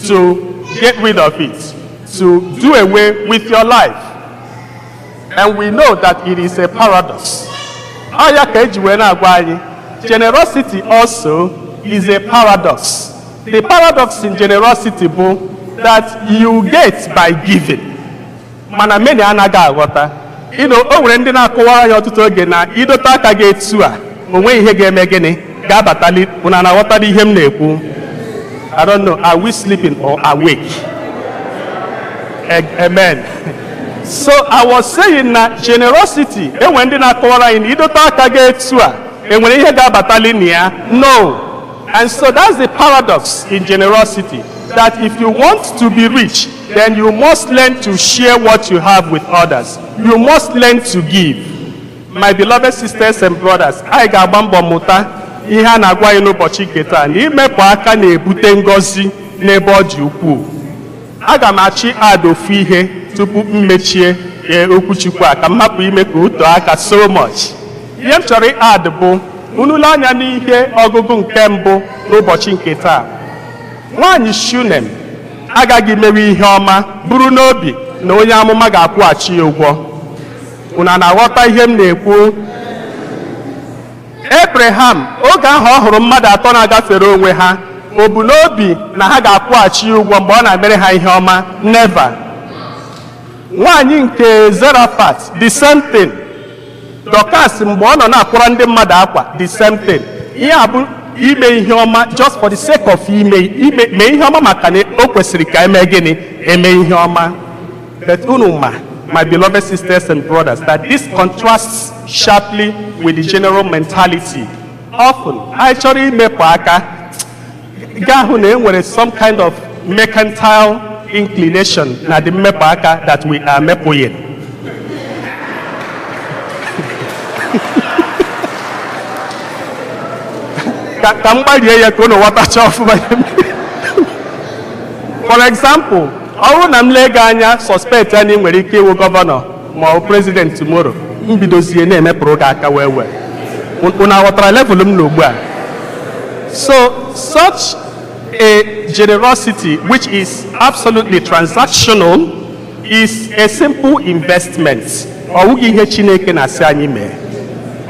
to get rid of it, to do away with your life. And we know that it is a paradox. Ọ ya ka eji wee na-agwa anyị, generosity also is a paradox. The paradox in generosity bụ that you get by giving. Mana many anaghị aghọta. O nwere ndị na-akọwara ya ọtụtụ oge na idote aka gị etu a, o nweghị ihe ga-eme gịnị ga-abatali. Unu na-aghọtali ihe m na-ekwu? I don't know, are we sleeping or awake? Amen. So I was saying na generosity, enwere ndị na-akọwara anyị na idote aka gị etu a, enwere ihe ga-abatali na ya? No. And so that's the paradox in generosity, that if you want to be rich, then you must learn to share what you have with others. You must learn to give. My beloved sisters and brothers, anyị ga-agba mbọ mụta ihe a na-agwa anyị n'ụbọchị nke taa na imepụ aka na-ebute ngọzi n'ebe ọ dị ukwuu. Aga m achị add ofu ihe tupu m mechie okwuchukwu a, ka m hapụ ime ka o too aka so much. Ihe m chọrọ add bụ, unu lee anya n'ihe ọgụgụ nke mbụ n'ụbọchị nke taa, nwaanyị Shunem agaghị mewe ihe ọma bụrụ n'obi na onye amụma ga-akwụghachi ya ụgwọ. Unu a na-aghọta ihe m na-ekwu? Abraham, oge ahụ ọ hụrụ mmadụ atọ na-agafere onwe ha, o bu n'obi na ha ga-akwụghachi ya ụgwọ mgbe ọ na-emere ha ihe ọma? Never. Nwaanyị nke Zarephath, the same thing. Dorcas, mgbe ọ nọ na-akwara ndị mmadụ akwa, the same thing. Ihe a bụ ime ihe ọma just for the sake of ime mee ihe ọma, maka na o kwesịrị ka eme gịnị? Eme ihe ọma. But unu ma, my beloved sisters and brothers, that this contrasts sharply with the general mentality. Often anyị chọrọ imepụ aka, gaa hụ na e nwere some kind of mercantile inclination na the mmepụ aka that we are mepụghing. Ka m gbarie ya ka unu ghọtacha ọfụma. For example, ọ bụrụ na m lee gị anya, suspect ya na ị nwere ike ịwụ governor ma ọ bụ president tomorrow, m bidozie na-emepụrụ gị aka wee wee. Unu aghọtara level m na ugbu a? So such a generosity, which is absolutely transactional, is a simple investment. Ọ wụghị ihe Chineke na-asị anyị mee.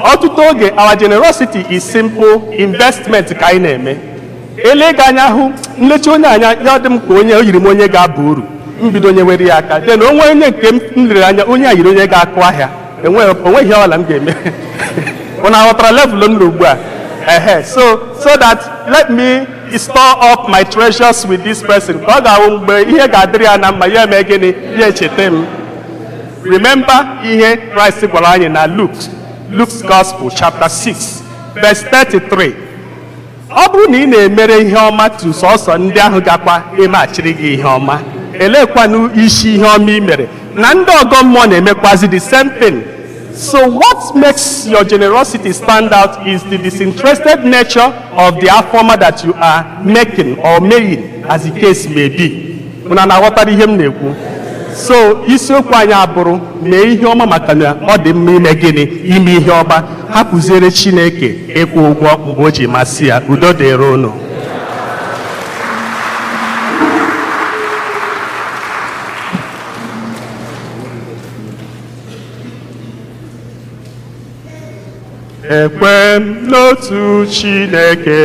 Ọtụtụ oge our generosity is simple investment ka anyị na-eme. Ele gị anya hụ nlecha onye anya ya dị m ka onye o yiri m onye ga-aba uru, mbido onye were ya aka. Then onwe onye nke m lere anya, onye a yiri onye ga-akụ ahịa, onweghị ọla m ga-eme. Unu aghọtara level m nọ ugbu a? Ehe, so that let me store up my treasures with this person, ka ọ ga-awụ mgbe ihe ga-adịrị ya na mma, ya eme gịnị? Ya echeta m. Remember ihe Christ gwara anyị na Luke's Gospel chapter 6 verse 33. Ọ bụrụ na ị na-emere ihe ọma tu sọsọ ndị ahụ gakwa emeghachiri gị ihe ọma, elekwanụ isi ihe ọma ị mere? Na ndị ọgọ mmụọ na-emekwazi the same thing. So what makes your generosity stand out is the disinterested nature of the afọma that you are making or maying, as the case may be. Unu na-aghọtara ihe m na-ekwu? So isiokwu anyị abụrụ mee ihe ọma maka na ọ dị mma ime gịnị? Ime ihe ọma. Hapụziere Chineke ịkwụ ụgwọ mgbe o ji masị ya. Udo dịrị unu. Ekwe m n'otu Chineke.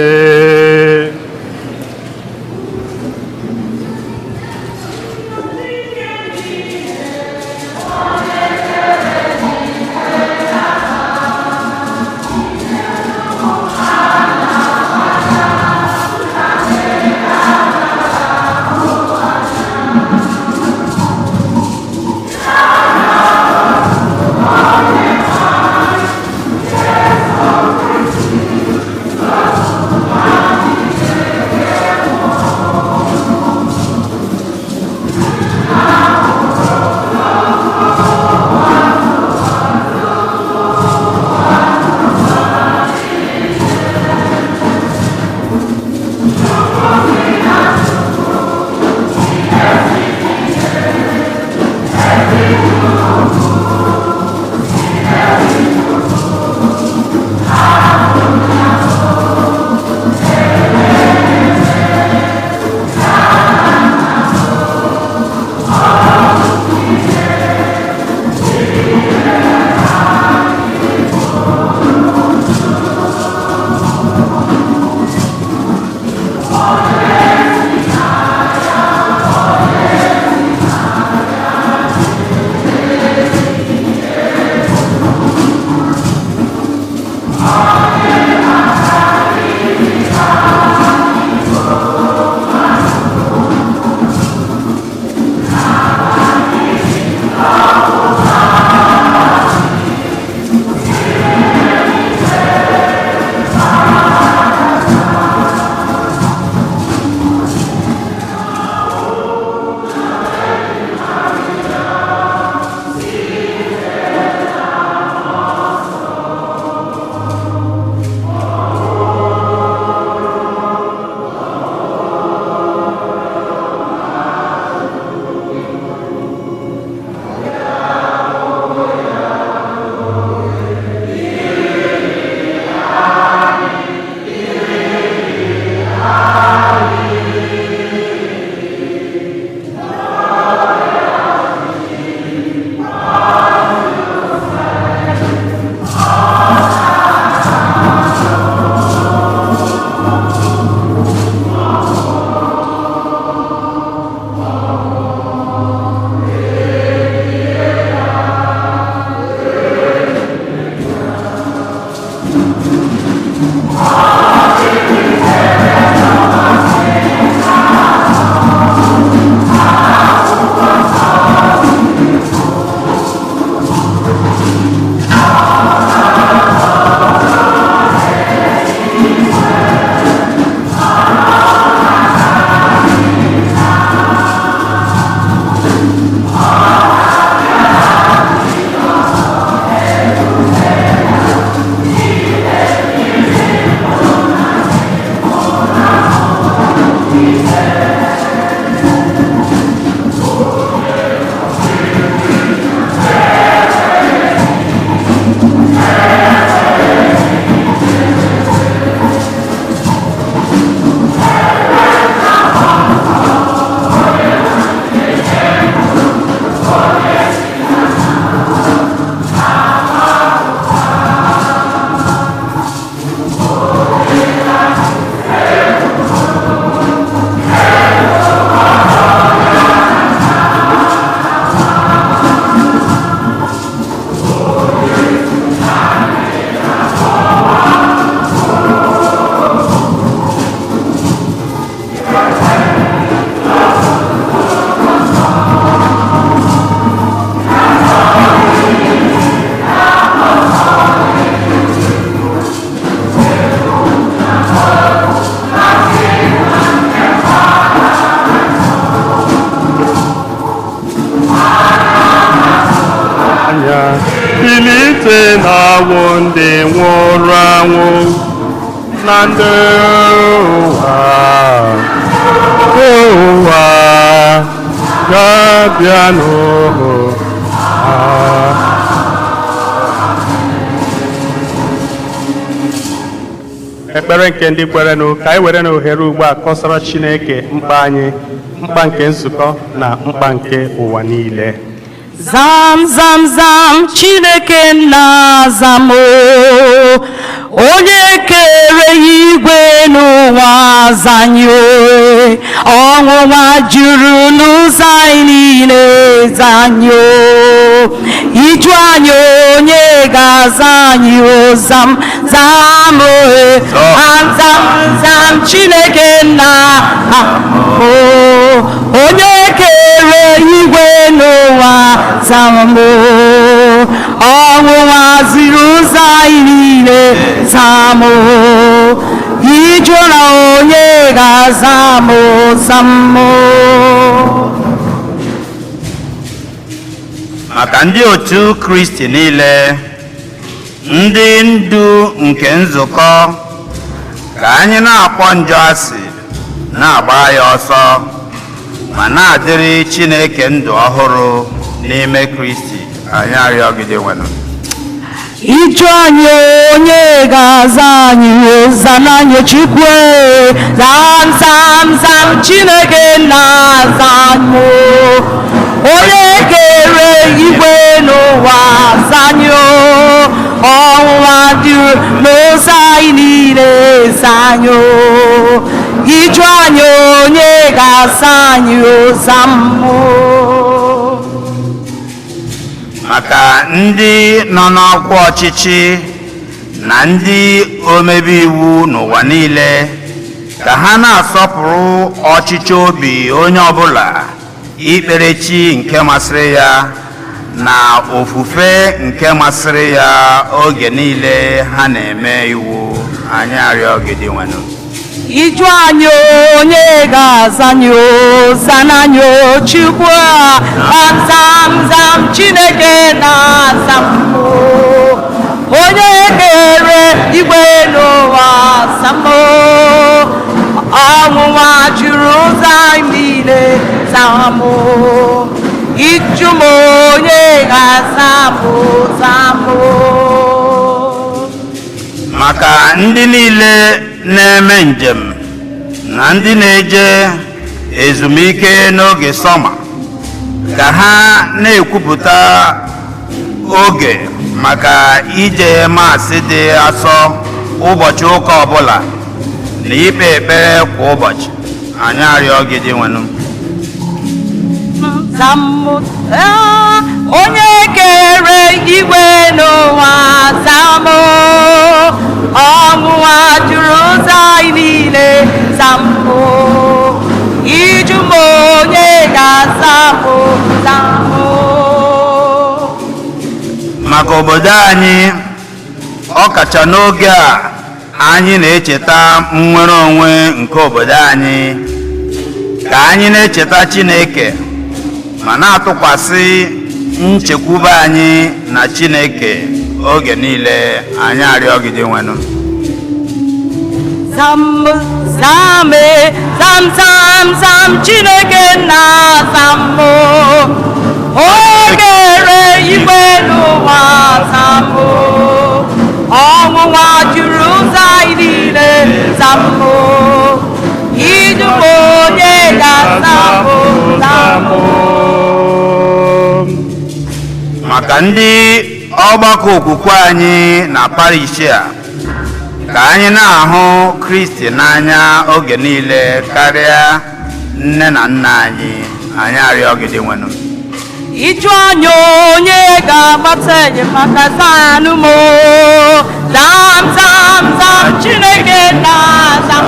Ndị nwụrụ anwụ na ndị ụwa ụwa ga-abịa n'ụlọ ha. Ekpere nke ndị kwerenụ, ka anyị were na ohere ugbu a kọsara Chineke mkpa anyị, mkpa nke nzukọ na mkpa nke ụwa niile. Zam zam zam, Chineke nna, zam o, onye kere igwe n'ụwa, zanyị o. Ọnwụnwa juru n'ụzọ anyị niile, zanyị o. Iju anyị, onye ga-aza anyị o? Zam zam o, zam zam, Chineke nna o, onye kere igwe n'ụwa, zam o. Ọnwụnwa ziri ụzọ anyị niile, zam o. Ijụra, onye ga-aza m o? Zam o. Maka ndị otu Kristi niile, ndị ndu nke nzukọ, ka anyị na-akpọ njọ asị, na-agba ya ọsọ, ma na-adịrị Chineke ndụ ọhụrụ n'ime Kristi, anyị arịọ gị, Dinwenụ. Iju anyị, onye ga-aza anyị? Zana anyị, Chukwu. Zam zam zam, Chineke na-aza anyị o. Onye kere igwe n'ụwa, zanyị o. Ọnwụnwa dị n'ụzọ anyị niile, zanyị o. Iju anyị, onye ga-aza anyị? Zam o. Maka ndị nọ n'ọkwa ọchịchị na ndị omebe iwu n'ụwa niile, ka ha na-asọpụrụ ọchịchị obi onye ọbụla ikpere chi nke masịrị ya na ofufe nke masịrị ya oge niile ha na-eme iwu, anyị arịọ gị, Dinwenụ. Iju anyị, onye ga-aza anyị o? Zana anyị o, Chukwu a. Zam zam, Chineke na-aza m o. Onye kere igwe n'ụwa, zam o. Ọnwụnwa juru ụzọ anyị niile, zam o. Iju m, onye ga-aza m o? Zam o. Maka ndị niile na-eme njem na ndị na-eje ezumike n'oge summer, ka ha na-ekwupụta oge maka ije Mass dị asọ ụbọchị ụka ọbụla na ikpe ekpere kwa ụbọchị, anyị arịọ gị, Dinwenụ. Zamụ onye kere igwe n'ụwa, zamụ. Ọnwụnwa juru ụzọ anyị niile, zamụ. Iju m, onye ga-azamụ? Zamụ. Maka obodo anyị, ọkacha n'oge a anyị na-echeta nnwere onwe nke obodo anyị, ka anyị na-echeta Chineke ma na-atụkwasị nchekwube anyị na Chineke oge niile, anyị arịọ gị, Dinwenụ. Zam zame zam zam zam, Chineke na zamụ. Onye kere igwe n'ụwa, zamụ. Ọnwụnwa juru ụzọ anyị niile, zamụ. Idu m, onye ga-azamụ? Zamụ. Maka ndị ọgbakọ okwukwe anyị na parish a, ka anyị na-ahụ Kristi n'anya oge niile karịa nne na nna anyị, anyị arịọ gị, Dinwenụ. Iju anya, onye ga-agbata enyemaka? Zanụ m o. Zam zam zam, Chineke na zam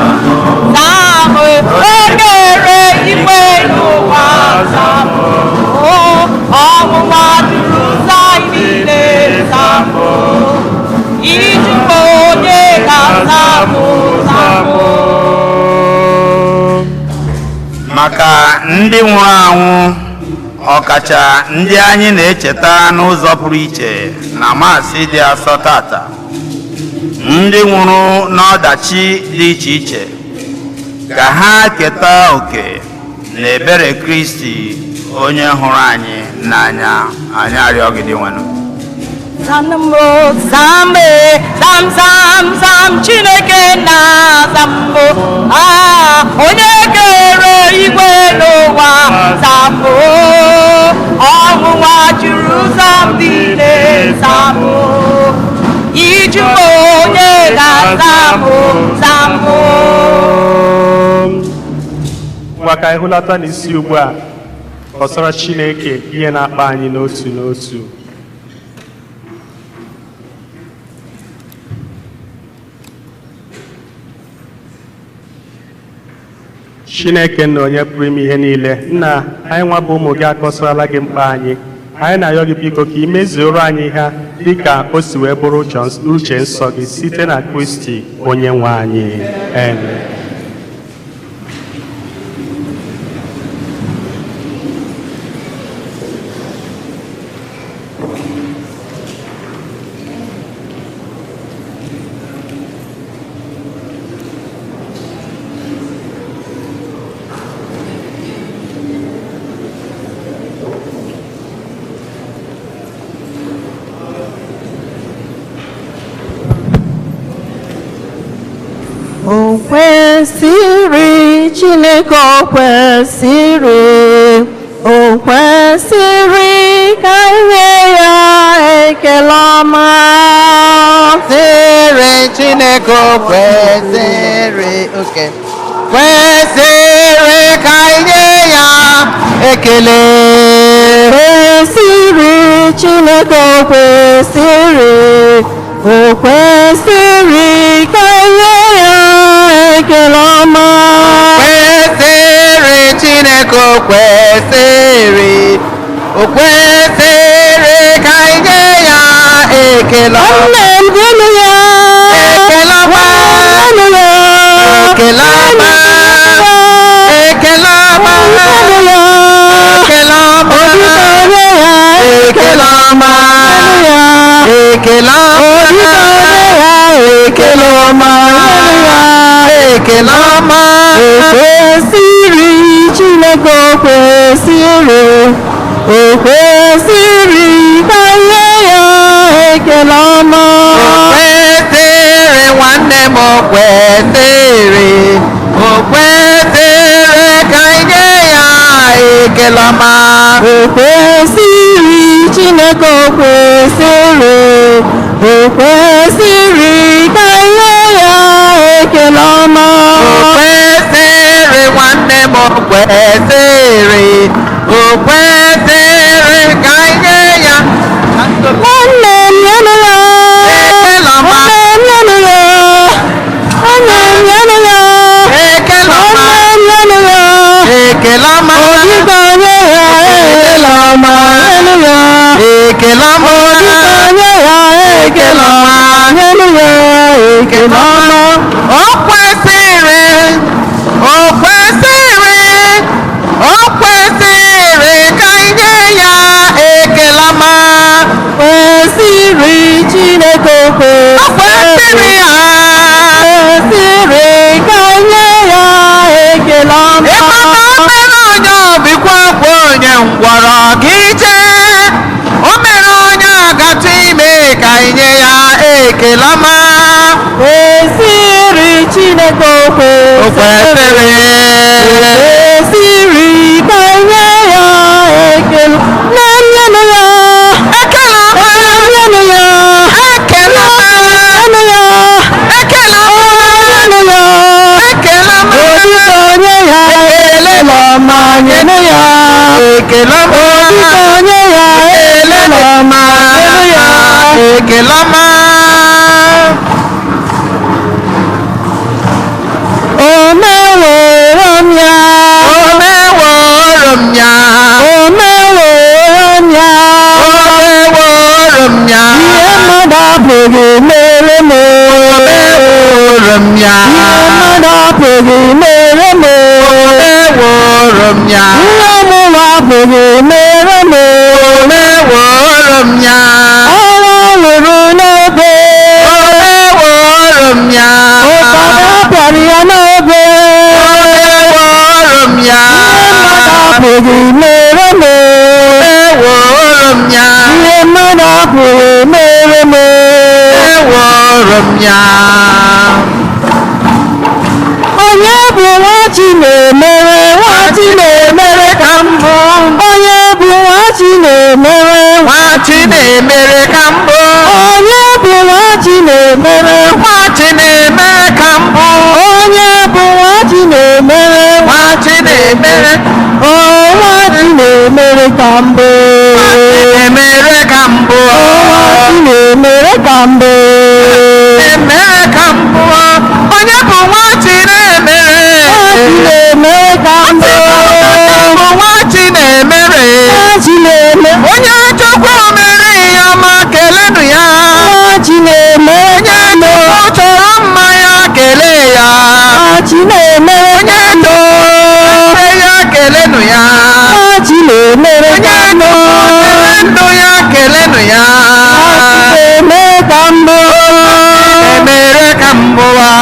zam. Okere igwe n'ụwa, zam o. Ọnwụnwa juru ụzọ anyị niile, zam o. Iju m, onye ga-aza m? Zam o. Maka ndị nwụrụ anwụ. Ọkacha ndị anyị na-echeta n'ụzọ pụrụ iche na Maasị dị asọ tata, ndị nwụrụ n'ọdachi dị iche iche, ka ha keta oke n'ebere Kristi onye hụrụ anyị n'anya. Anyị arịọ gị, Dinwenụ. Zambo, zambe, zam zam zam, Chineke na zambo. Ah, onye kere igwe n'ụwa, zambo. Ọnwụnwa juru zam niile, zambo. Iju m onye ga-azambo, zambo. Ngwa, ka anyị hụlata n'isi ugbu a gbasara Chineke ihe na-akpa anyị n'otu n'otu. Chineke nna, onye pụrụ ime ihe niile, nna anyị, nwa bụ ụmụ gị akọsarala gị mkpa anyị. Anyị na-arịọ gị, biko, ka ị mezuoro anyị ha dịka o si wee bụrụ uche nsọ gị, site na Kristi onye nwe anyị. Amen. O kwesịrị, Chineke, o kwesịrị, o kwesịrị ka nye ya ekele ọma. Kwesịrị, Chineke, o kwesịrị oke kwesịrị ka nye ya ekele. Kwesịrị, Chineke, o kwesịrị, o kwesịrị ka nye ya ekele ọma. Kwesịrị, Chineke, o kwesịrị, o kwesịrị ka nye ya ekele ọma. Nne m, gịnị ya? Ekele ọma. Gịnị ya? Ekele ọma. Ekele ọma. Ekele ọma. Ekele ọma. Ekele ọma. Ekele ọma. Ekele ọma. O kwesịrị, Chineke, o kwesịrị, o kwesịrị ka nye ya ekele ọma. O kwesịrị, nwanne m, o kwesịrị, o kwesịrị ka nye ya ekele ọma. O kwesịrị, Chineke, o kwesịrị, o kwesịrị ka nye ya ekele ọma. O kwesịrị, nwanne m, o kwesịrị, o kwesịrị ka nye ya Nwanne m, nyenụ ya. Ekele ọma. Nwanne m, nyenụ ya. Nwanne m, nyenụ ya. Ekele ọma. Nwanne m, nyenụ ya. Ekele ọma. Odika nye ya ekele ọma, nyenụ ya. Ekele ọma. Odika nye ya ekele ọma, nyenụ ya ekele ọma. O kwesịrị, o kwesịrị, o kwesịrị ka nye ya ekele ọma. Kwesịrị, Chineke, O kwesịrị ha. Kwesịrị ka nye ya ekele ọma. Ịmata o mere onye ọbịkwa kwa onye ngwọrọ gị jee, o mere onye agatụ ime ka nye ya ekele ọma. Kwesịrị, Chineke, O kwesịrị, kwesịrị. Kwesịrị ka nye ya ekele. Nne m, nyenụ ya. Ekele ọma. Nne m, nyenụ ya. Ekele ọma. Nyenụ ya. Ekele ọma. Nyenụ ya. Ekele ọma. Odika onye ya ekele ọma, nyenụ ya. Ekele ọma. Odika onye ya ekele ọma, nyenụ ya. Ekele ọma. O meworo m ya. O meworo m ya. O meworo m ya. O meworo m ya. Ihe mmadụ apụghị mere m. O meworo m ya. Ihe mmadụ apụghị mere m. O meworo m ya. Ihe ọmụma apụghị mere. apụghị mere m. Eworo m ya. Ihe mmadụ apụghị mere m. Eworo m ya. Onye bụ nwa Chinemere, nwa Chinemere ka mbụ. Onye bụ nwa Chinemere, Nwa Chinemere ka mbụ. Onye bụ nwa Chinemere, Nwa Chinemere ka mbụ. Onye bụ nwa Chinemere, Nwa Chinemere. O nwa Chinemere ka mbụ. Nwa Chinemere ka mbụ. Nwa Chinemere ka mbụ. Chinemere ka mbụ. Onye bụ nwa Chinemere? Nwa Chinemere ka mbụ. Bụ nwa Chinemere. Nwa Chinemere. Onye Chukwu mere ihe ọma, kelenụ ya. Nwa Chinemere Onye ka mbụ. Chukwu chọrọ mma ya, kelee ya. Nwa Chinemere Onye ka mbụ. Chukwu ya, kelenụ ya. Nwa Chinemere Onye ka mbụ. Chukwu tere ndụ ya, kelenụ ya. Chinemere ka mbụ. Emere ka mbụ a.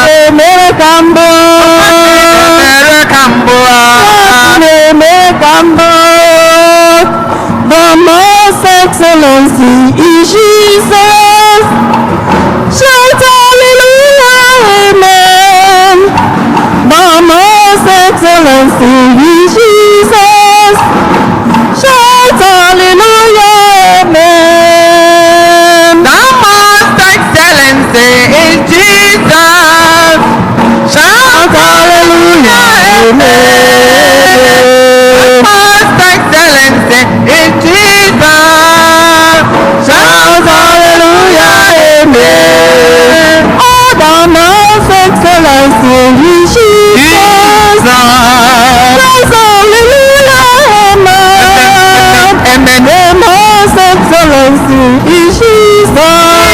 Chinemere ka mbụ. Emere ka mbụ a. Chinemere ka mbụ. The most excellency is Jesus. Shout hallelujah, amen. The most excellency is Jesus. Shout hallelujah, amen. The most excellency is Jesus. Shout Hallelujah, amen. The most excellency is Jesus. Shout Hallelujah, amen. Oh, the most excellency is Jesus. Jesus. Shout hallelujah, amen. Amen. The most excellency is Jesus.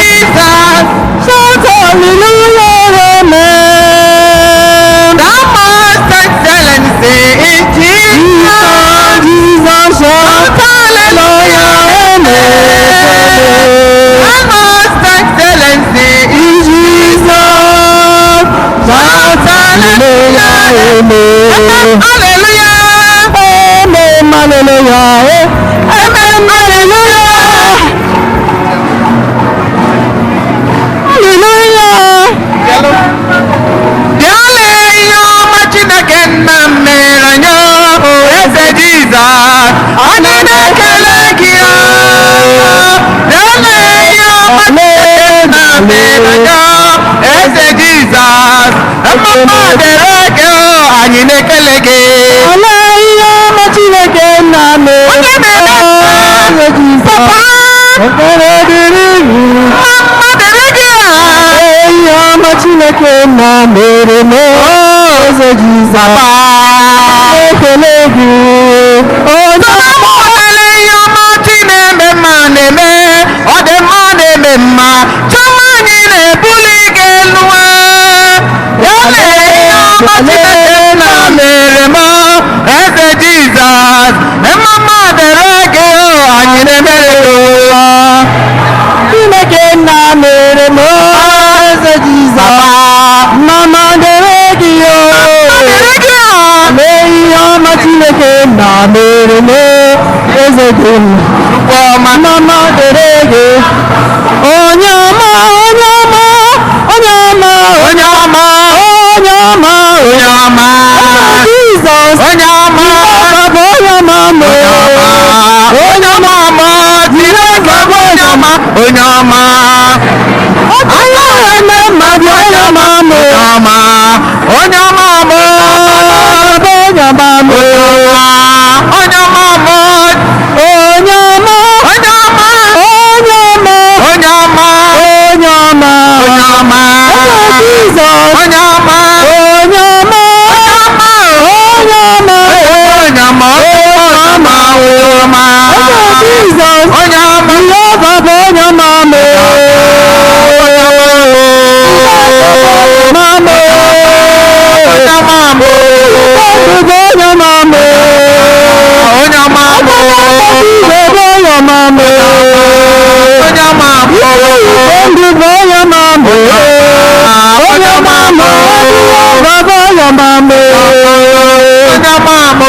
Jesus. Shout hallelujah, amen. The most excellency is Jesus. Jesus, shout Hallelujah. amen. The most excellency is Jesus. Shout hallelujah, amen. Hallelujah. Amen, hallelujah. Amen, hallelujah. Hallelujah. Bịa lee ihe ọma Chineke nna m mere anyị o, eze Jizọs, anyị na-ekele gị o. Bịa lee ihe ọma Chineke nna m mere anyị o, eze Jizọs, mma dịrị gị o, anyị na-ekele gị. Olee ihe ọma Chineke nna mere? Onye na-eme Eze Jizọs. Papa, Ekele dịrị gị. mma dịrị gị o. Olee ihe ọma Chineke nna mere m? Eze Jizọs. Papa. Ekele gị. Onye Ọmụọlele ihe ọma chi na-eme mma na-eme, ọ dị mma na-eme mma, chọma anyị na-ebuli gị elu a. Ya lee ihe ọma Chineke nna mere m, eze Jizọs, mma mma dịrị gị o, anyị na-emere gị o. Chineke nna mere m. Eze Jizọs. Mama dịrị gị o. Mma dịrị gị o. Lee ihe ọma Chineke nna mere m. Eze dị m. Chukwu ọma. Mama dịrị gị. Onye ọma, onye ọma, onye ọma, Onye ọma, onye ọma, onye ọma, Jizọs. onye ọma. Baba onye ọma m. Onye ọma ọma, Chineke bụ onye ọma, onye ọma. Onye eme mmadụ onye ọma m. Onye ọma, onye ọma ọma. Baba onye ọma m. Onye ọma ọma. Onye ọma, Onye ọma, onye ọma, onye ọma, onye ọma. onye ọma. Jizọs. Onye ọma, Onye ọma, onye ọma. onye ọma, Onye ọma, onye ọma, onye ọma. Jizọs. Onye ọma. Jehova bụ onye ọma m. Ọma m. Onye ọma m. Ọdụ bụ onye ọma m. Onye ọma m. Igwe bụ onye ọma m. Onye ọma m. Ndụ bụ onye ọma m. Onye ọma m. Jehova bụ onye ọma m. Onye ọma m.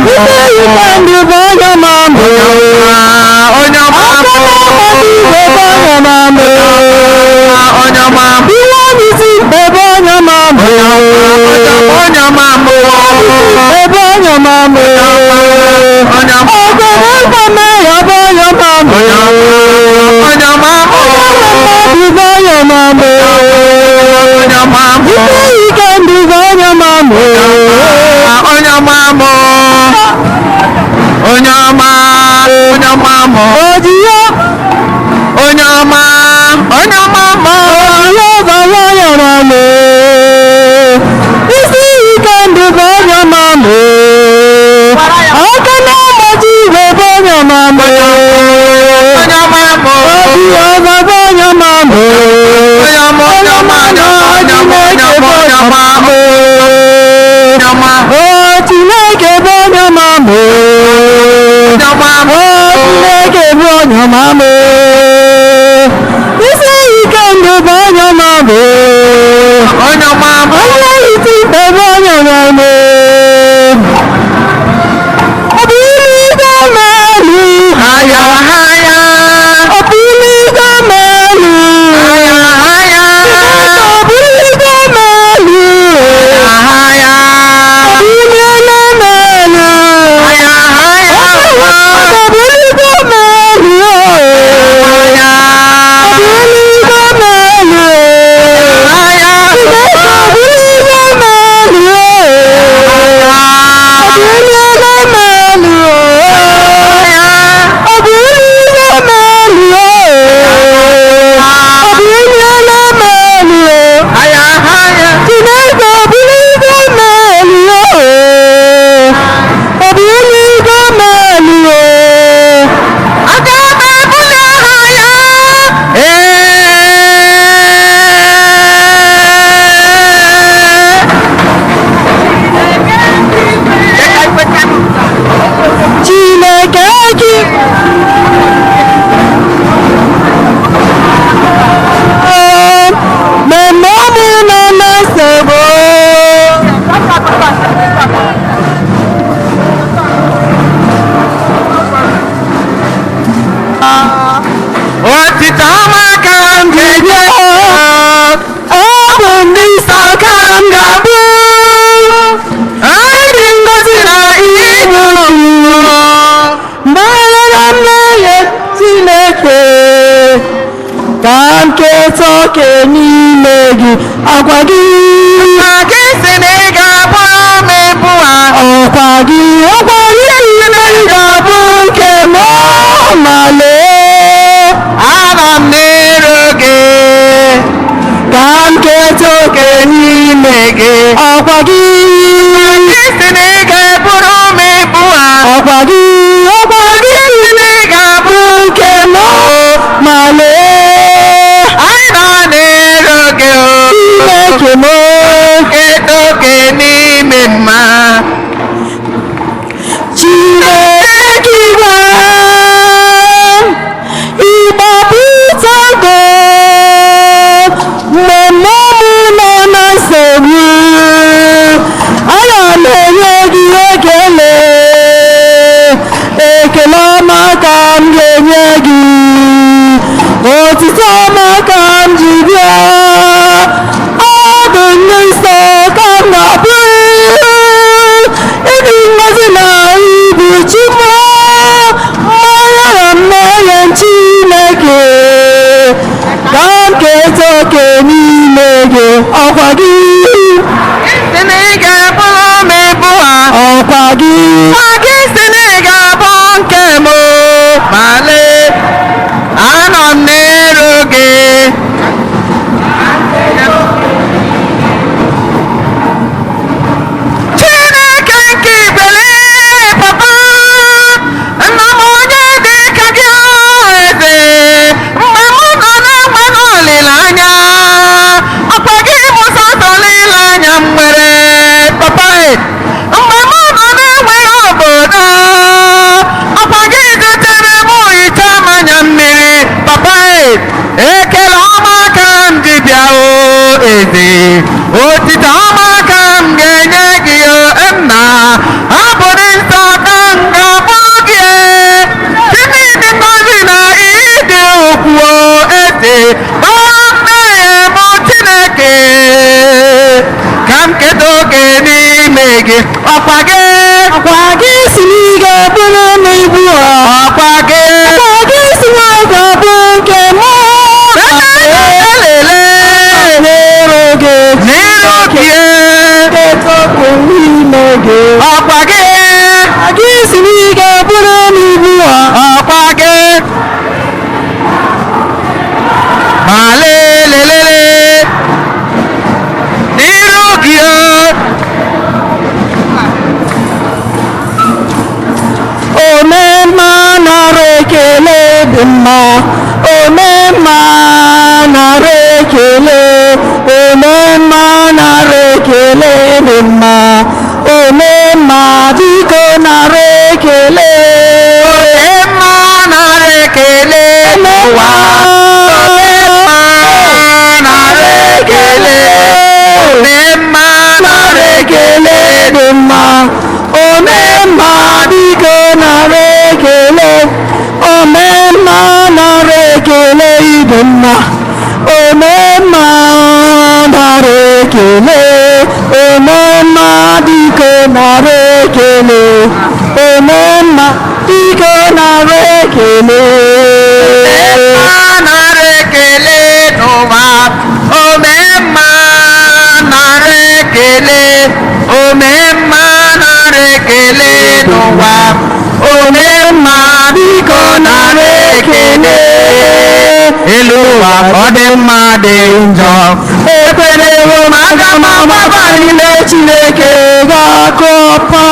m. Isi ike ndụ bụ onye ọma m. Onye ọma Aka m. na-agbaji igwe bụ onye ọma m. Onye ọma m. Ihe onyeisi ebe onye ọma m. Onye ọma m. Ebe onye ọma m. Onye ọma. Ọgọdọ mkpame ya bụ onye ọma m. Onye ọma m. Mmadụ bụ onye ọma m. Onye ọma m. Isi ike ndụ bụ onye ọma m. Onye ọma m. Onye ọma. Onye ọma m. Ojiyo Onye ọma. Onye ọma m. ojiyo bụ onye ọma m. Isi ike ndụ bụ onye ọma m. Aka na-agbaji igwe bụ onye ọma m. Onye ọma m. Ojiyo bụ onye ọma m. Onye ọma. Onye ọma. Onye ọma. Onye ọma. Onye ọma. Onye ọma. Onye ọma. O Chineke bụ onye ọma m. Onye ọma m. O Chineke bụ onye ọma m. Isi ike ndụ bụ onye ọma m. Onye ọma m. Onye iti ikpe bụ onye ọma m. Ọ bụ ilu m elu. Aya aya. Ọ bụ ilu m elu. Aya aya. Ọ bụ ilu m elu. Aya. Ọ bụ ilu m elu. Aya aya. Ọ bụ ilu m elu. Aya. Ọ bụ ilu m elu. Aya. Chineke ọ bụ ilu m elu. Ọ bụ ilu m elu. Ọ bụ ilu m elu. Ọ bụ ilu m elu. Aya aya. Chineke ọ bụ ilu m elu. Ọ bụ ilu m elu. Aga m ebuli aha ya. Ee. Chineke gị mmemme ọmụ nọ na nsogbu. Otito ọma ka m ga-enye. Ọ bụ ndị nsọ ka m ga-abụ. Ndị ngozi na Ibu mgbaghara mmehie Chineke ka m keta oke n'ime gị akwa gị na gị si na ị ga-abụ m ibu a. ọkwa gị ọkwa gị niile ga-abụ nke m ma lee Anọ m n'iru gị. Ka m keta oke n'ime Gị. ọkwa gị Gị si na ị ga-eburu m ibu a. ọkwa gị ọkwa gị niile Ị ga-abụ nke m ma lee anyị nọ n'iru gị o. Chineke m. Keta oke n'ime mma. Chineke igwe ịgbapụtago mgbe mmụọ m nọ na nsogbu, ana m enye gị ekele, ekele ọma ka m ga-enye gị, otito ọma ka m ji bịa. Ọ bụ ndị nsọ ka m na-abụ, ịdị ngozi na ibu Chukwu mmaghara mmehie Chineke ka m keta oke n'ime gị ọkwa gị Sị na ị ga-eburu m ibu a. ọkwa gị Ma gị sị na ị ga-abụ nke m o. Ma lee, anọ m n'iru gị. Chineke nke ibele papa, nna m onye dị ka gị eze, mgbe m nọ na-enweghị olileanya, ọkwa gị bụ sọsọ olileanya m nwere papa e. Mgbe m nọ na-enweghị obodo, ọkwa gị gotere m ite mmanya mmiri papa e. Ekele ọma ka m ji bịa o eze, otito ọma ka m ga-enye gị o nna, abụ dị nsọ. Gbaa mmehie m Chineke, ka m keta oke n'ime gị. Ọkwa gị, Ọkwa gị si na ị ga-eburu m ibu a. Ọkwa gị. Ọkwa gị si na ọ ga-abụ nke mụ. Lelele. N'iru gị. N'iru gị. Keta oke n'ime gị. Ọkwa gị. Ọkwa gị si na ị ga-eburu m ibu a. Ọkwa gị. Ma lelelele. N'iru gị o. Omemma nara ekele dị mma. Omemma nara ekele. Omemma nara ekele dị mma. Omemma, biko nara ekele. Omemma nara ekele n'ụwa. Omemma nara ekele. Omemma nara ekele. Dị mma. Omemma, biko nara ekele. Omemma nara ekele dị mma. Omemma nara ekele. Omemma, biko nara ekele. Omemma, biko nara ekele. Omemma nara ekele n'ụwa. Omemma nara ekele. Omemma nara ekele n'ụwa. Omemma, biko nara ekele. Elu ụwa, ọ dị mma dị njọ. Ekwerewo m, aga m agbaba n'ime Chineke ga-akụ ọkpọ.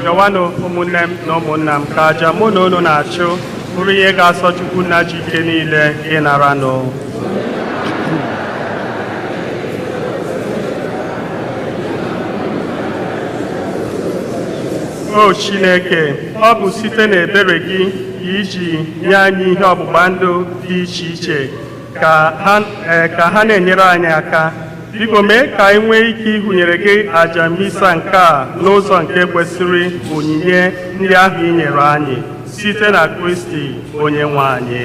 Rịọwanụ, ụmụnne m na ụmụnna m, ka aja mụ na unu na-achụ bụrụ ihe ga-asọ Chukwu nna ji ike niile ịnara nụ. O Chineke, ọ bụ site n'ebere gị ka nke iji nye anyị ihe ọgbụgba ndụ dị iche iche ka ha ka ha na-enyere anyị aka. Biko mee ka anyị nwee ike ịhụnyere gị aja misa nke a n'ụzọ nke kwesịrị onyinye ndị ahụ i nyere anyị, site na Kristi onye nwe anyị.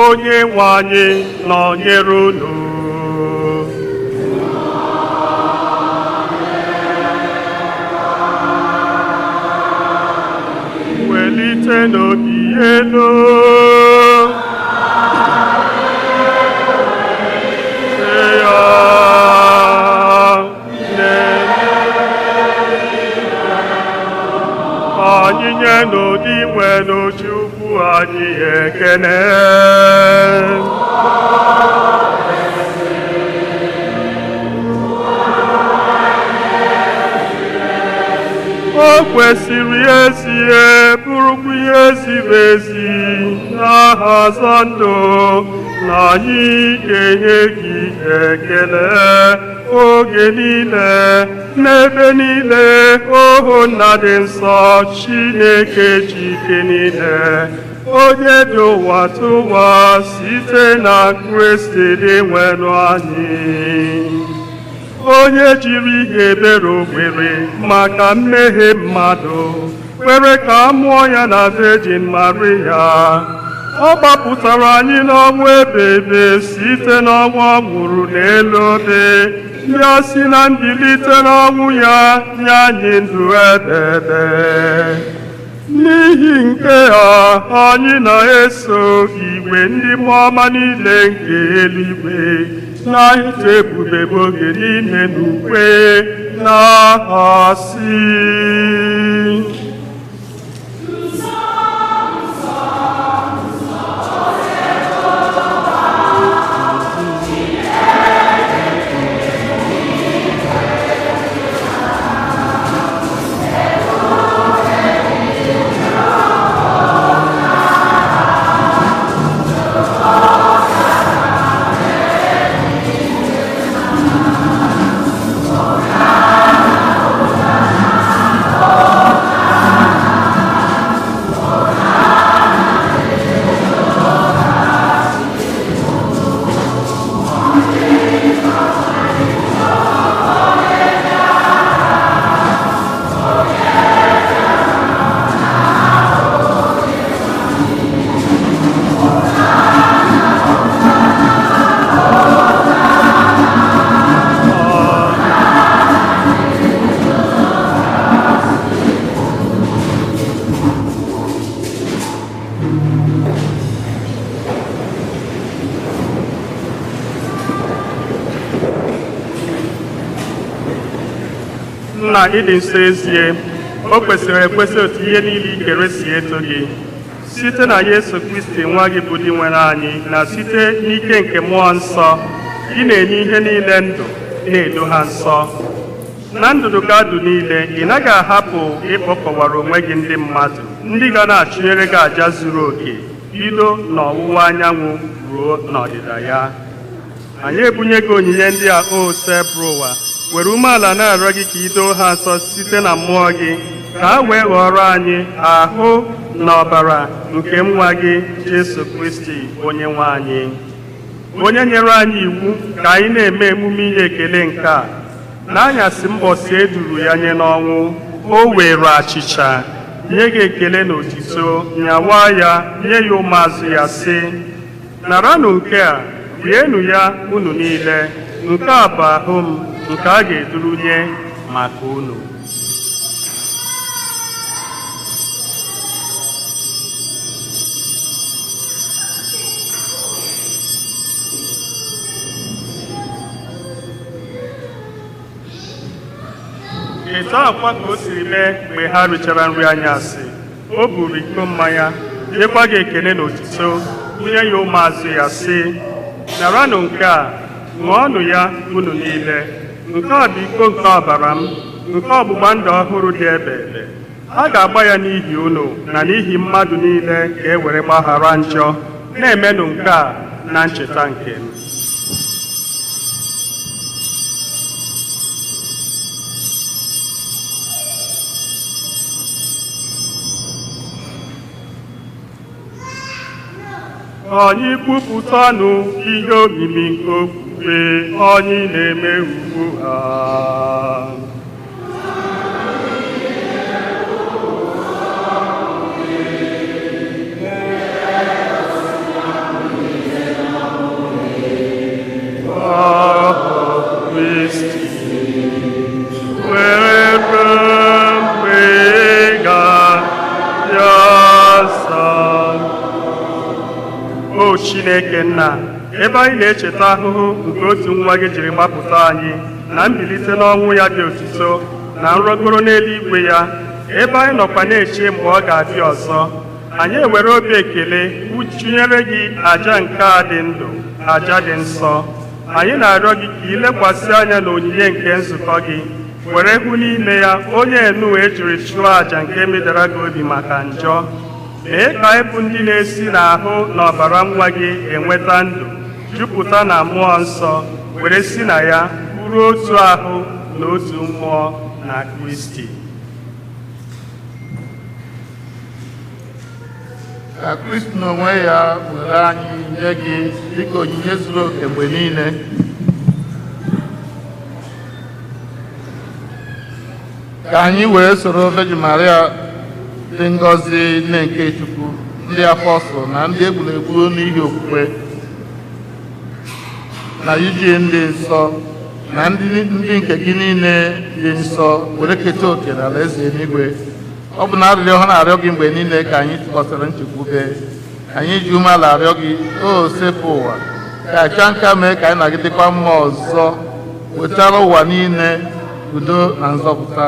Onye nwe anyị nọnyere unu. Welite n'obi elu. Sị ya, nne, anyị nye n'ụdị nwere Chukwu anyị ekele. O kwesịrị ezie, bụrụkwa ihe ziri ezi n'aha ọzọ ndụ, na anyị ga-enye gị ekele oge niile n'ebe niile, ohu nna dị nsọ, Chineke ji ike niile, onye dị ụwa tụwa, site na Kristi dị nwenụ anyị, onye jiri ihe ebere ogbere maka mmehie mmadụ kwere ka a mụọ ya na Virgin Maria. Ọ gbapụtara anyị n'ọnwụ ebebe site n'ọnwụ ọ nwụrụ n'elu obe, bịa si na mbilite n'ọnwụ ya nye anyị ndụ ebebe. N'ihi nke a, anyị na-eso igwe ndị mmụọ ọma niile nke eluigwe na-eto ebube bụ oge niile n'ukwe na-asị: Nna, ịdị nsọ ezie, o kwesịrị ekwesị otu ihe niile i kere si eto gị, site na Yesu Kristi nwa gị bụ Dinwenụ anyị, na site n'ike nke mmụọ nsọ ị na-enye ihe niile ndụ, na-edo ha nsọ. Na ndụdụgadụ niile ị naghị ahapụ ịkpọkọwara onwe gị ndị mmadụ ndị ga na-achụnyere gị àjà zuru oke, bido n'ọwụwa anyanwụ ruo n'ọdịda ya. Anyị ebunye gị onyinye ndị a, o Sebụlụwa, were umeala na-arịọ gị ka i doo ha nsọ site na mmụọ gị, ka ha wee ghọrọ anyị ahụ na ọbara nke nwa gị Jesu Kristi onye nwe anyị, onye nyere anyị iwu ka anyị na-eme emume inye ekele nke a. N'anyasị mbọsị e duru ya nye n'ọnwụ, o were achịcha nye gị ekele na otito, nyawa ya nye ya ụmụazụ ya, sị: naranụ nke a, rienụ ya unu niile, nke a bụ ahụ m nke a ga-eduru nye maka unu. Etu akwa ka o siri mee mgbe ha richara nri anyasị, o buru iko mmanya, nyekwa gị ekele na otito, bunye ya ụmụazụ ya, sị: naranụ nke a, ṅụọnụ ya unu niile, nke a bụ iko nke ọbara m, nke ọgbụgba ndụ ọhụrụ dị ebe ebe. A ga-agba ya n'ihi unu na n'ihi mmadụ niile ka e were gbaghara njọ. Na-emenụ nke a na ncheta nke m. Anyị kwupụtanụ ihe omimi nke okwukwe anyị na-eme ugbu a. Kristi, were mgbe ga-abịa. O Chineke nna, ebe anyị na-echeta ahụhụ nke otu nwa gị jiri gbapụta anyị, na mbilite n'ọnwụ ya dị otuto, na nrọgoro n'eluigwe ya, ebe anyị nọkwa na-eche mgbe ọ ga-abịa ọzọ, anyị ewere obi ekele chụnyere gị aja nke a dị ndụ, aja dị nsọ. Anyị na-arịọ gị ka ilekwasị anya n'onyinye nke nzukọ gị, were hụ n'ime ya onye enu ejiri chụọ aja nke medara gị obi maka njọ. Mee ka anyị bụ ndị na-esi n'ahụ na ọbara nwa gị enweta ndụ, jupụta na mmụọ nsọ, were si na ya bụrụ otu ahụ na otu mmụọ na Kristi. Ka Kristi n'onwe ya were anyị nye gị dịka onyinye zuru oke mgbe niile. Ka anyị wee soro Virgin Maria dị ngọzi, nne nke Chukwu, ndị apọstụl na ndị egburu egbu n'ihi okwukwe, na Eugene dị nsọ, na ndị nke gị niile dị nsọ, were keta oke n'ala eze eluigwe. Ọ bụ na arịrịọ ha na-arịọ gị mgbe niile ka anyị tụkwasịrị nchekwube. Anyị ji umeala arịọ gị, o sepụ ụwa, ka aja nka mee ka anyị nagidekwa mma ọzọ, wetara ụwa niile udo na nzọpụta.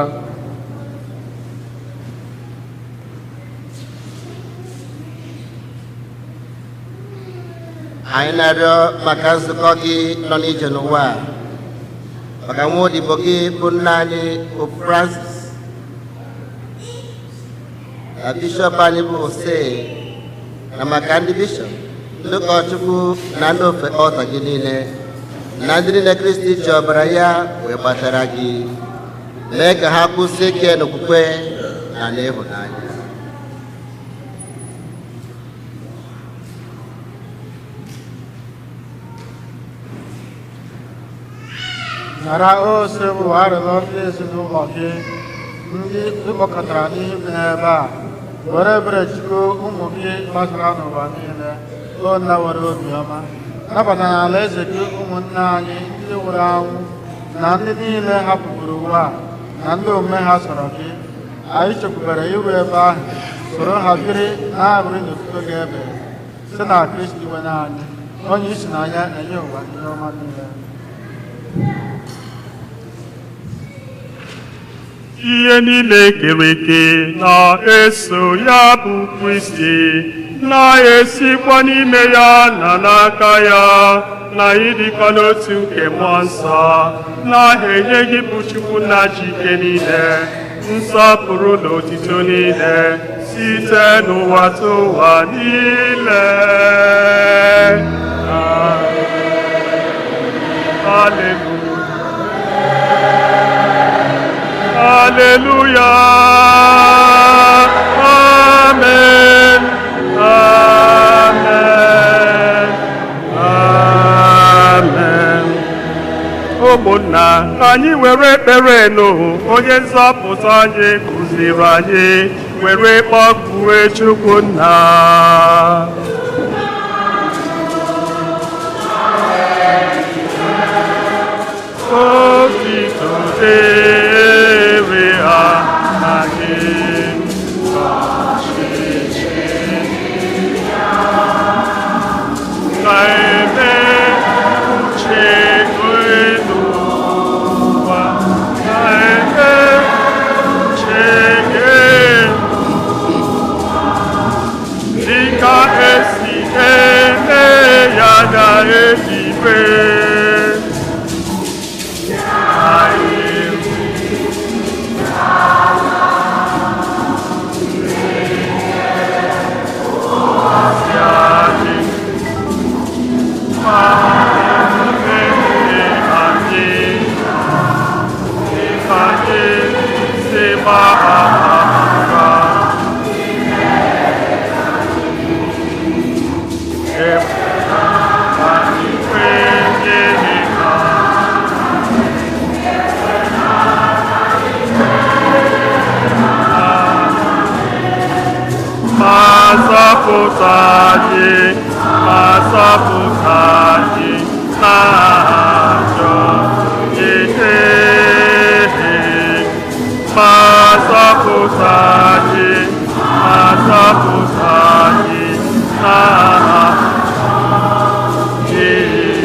Anyị na-arịọ maka nzukọ gị nọ n'ije n'ụwa a, maka nwa odibo gị bụ nna anyị Pope Francis, na bishọp anyị bụ Ose, na maka ndị bishọp, ndị ụkọchukwu na ndị ofe ọta gị niile, na ndị niile Kristi ji ọbara ya wee gbatara gị. Mee ka ha kwụsie ike n'okwukwe na n'ịhụnanya. Nara ose bụ arịrịọ ndị ezinụlọ gị ndị ịkpọkọtara n'ihu gị n'ebe a, were ebere chukwu ụmụ gị gbasara n'ụwa niile. O nna were obiọma nabata n'ala eze gị ụmụnne anyị ndị nwụrụ anwụ na ndị niile hapụrụ ụwa a, na ndị omume ha sọrọ gị. Anyị chekwubere iru ebe ahụ soro ha biri na-abụrị n'otuto gị ebe site na Kristi nwere anyị, onye isi n'anya enye ụwa ihe ọma niile. Ihe niile kere eke na-eso ya bụ Kristi, na-esikwa n'ime ya na n'aka ya, na ịdịkọ n'otu nke mmụọ nsọ, na-enye gị bụ Chukwu nna ji ike niile, nsọpụrụ na otito niile, site n'ụwa tụwa niile. Hallelujah. Hallelujah. Amen. Amen. Amen. Ụmụnna, anyị were ekpere nụ onye nzọpụta anyị kụziri anyị, were kpọkue Chukwu nna. Otito dịrị aha gị, ọchịchị ka eme uche gị n'ụwa, ka eme uche gị dịka esi eme ya n'eluigwe. Zọpụta anyị ma zọpụta anyị n'ajọ ihe. Ma zọpụta anyị, ma zọpụta anyị n'ajọ ihe.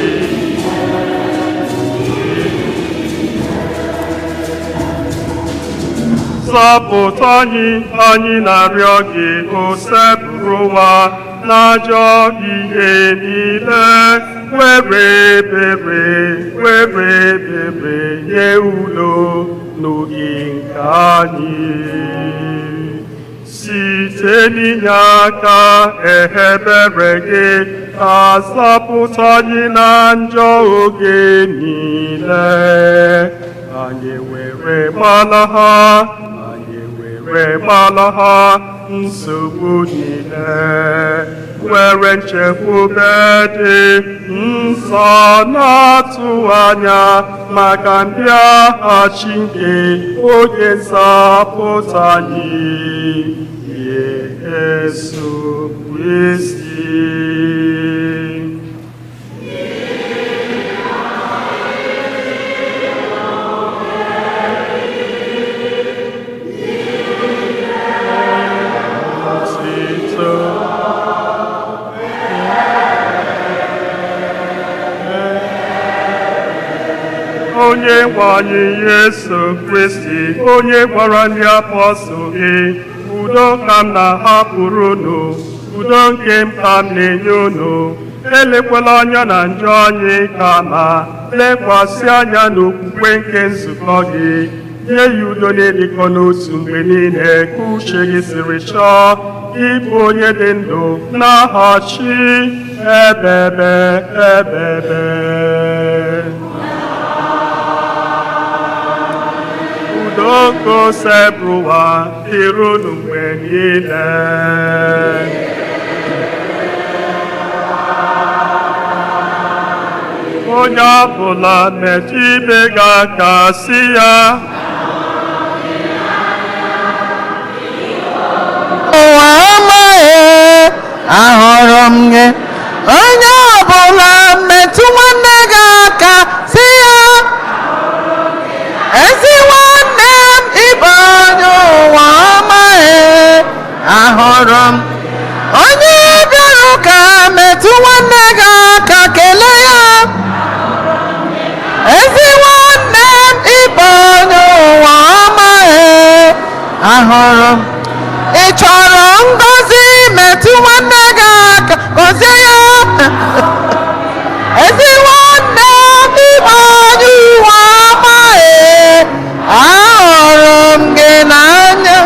Zọpụta anyị, anyị na-arịọ gị, Osebụrụwa, n'ajọ ihe niile, were ebere, were ebere nye udo n'oge nke anyị. Site n'inye aka ebere gị, ka zọpụta anyị na njọ oge niile. Anyị were gbalaha, anyị were gbalaha nsogbu niile, were nchekwube dị nsọ na-atụ anya maka mbịaghachi nke oge nzọpụta anyị, Jesu Kristi. Otito. Onye nwe anyị Yesu Kristi, onye gwara ndị apọstụl gị, "Udo ka m na-ahapụrụ unu, udo nke m ka m na-enye unu," elekwala anya na njọ anyị, kama lekwasị anya n'okwukwe nke nzukọ gị. Nye ya udo na-edikọ n'otu mgbe niile ka uche gị siri chọọ, ịbụ onye dị ndụ na-aghachi ebebe ebebe. Udo nke Osebụrụwa dịrị unu mgbe niile. Onye ọbụla metụ ibe gị aka, sị ya. Ụwa amaghị, ahụrụ m gị. Onye ọbụla metụ nwanne gị aka, si ya, "Ezi nwanne m, ịbụ onye ụwa amaghị, ahụrụ m." Onye bịara ụka, metụ nwanne gị aka, kelee ya, "Ezi nwanne m, ịbụ onye ụwa amaghị, ahụrụ m." Ị chọrọ ngọzi? Metụ nwanne gị aka, gọzie ya, "Ezi nwanne m, ịbụ onye ụwa amaghị, ahụrụ m gị n'anya."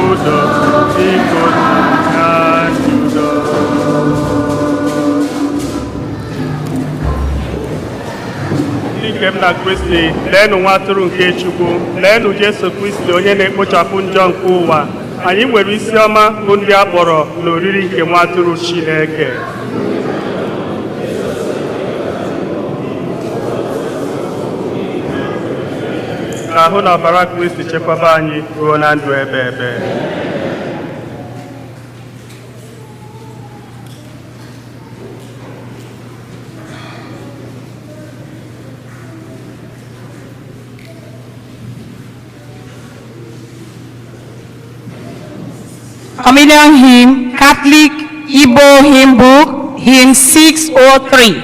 Udo, biko nye anyị udo. Ndị nke m na Kristi, leenụ nwa atụrụ nke Chukwu, leenụ Jesu Kristi, onye na-ekpochapụ njọ nke ụwa. Anyị nwere isi ọma bụ ndị a kpọrọ n'oriri nke nwa atụrụ Chineke. Ka ahụ na ọbara Kristi chekwaba anyị ruo na ndụ ebe ebe. Communion hymn, Catholic Igbo hymn book, hymn 603.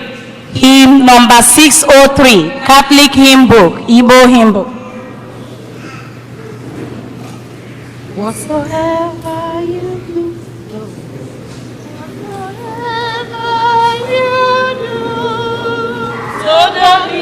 Hymn number 603, Catholic hymn book, Igbo hymn book. Whatsoever you do, whatsoever you do, so the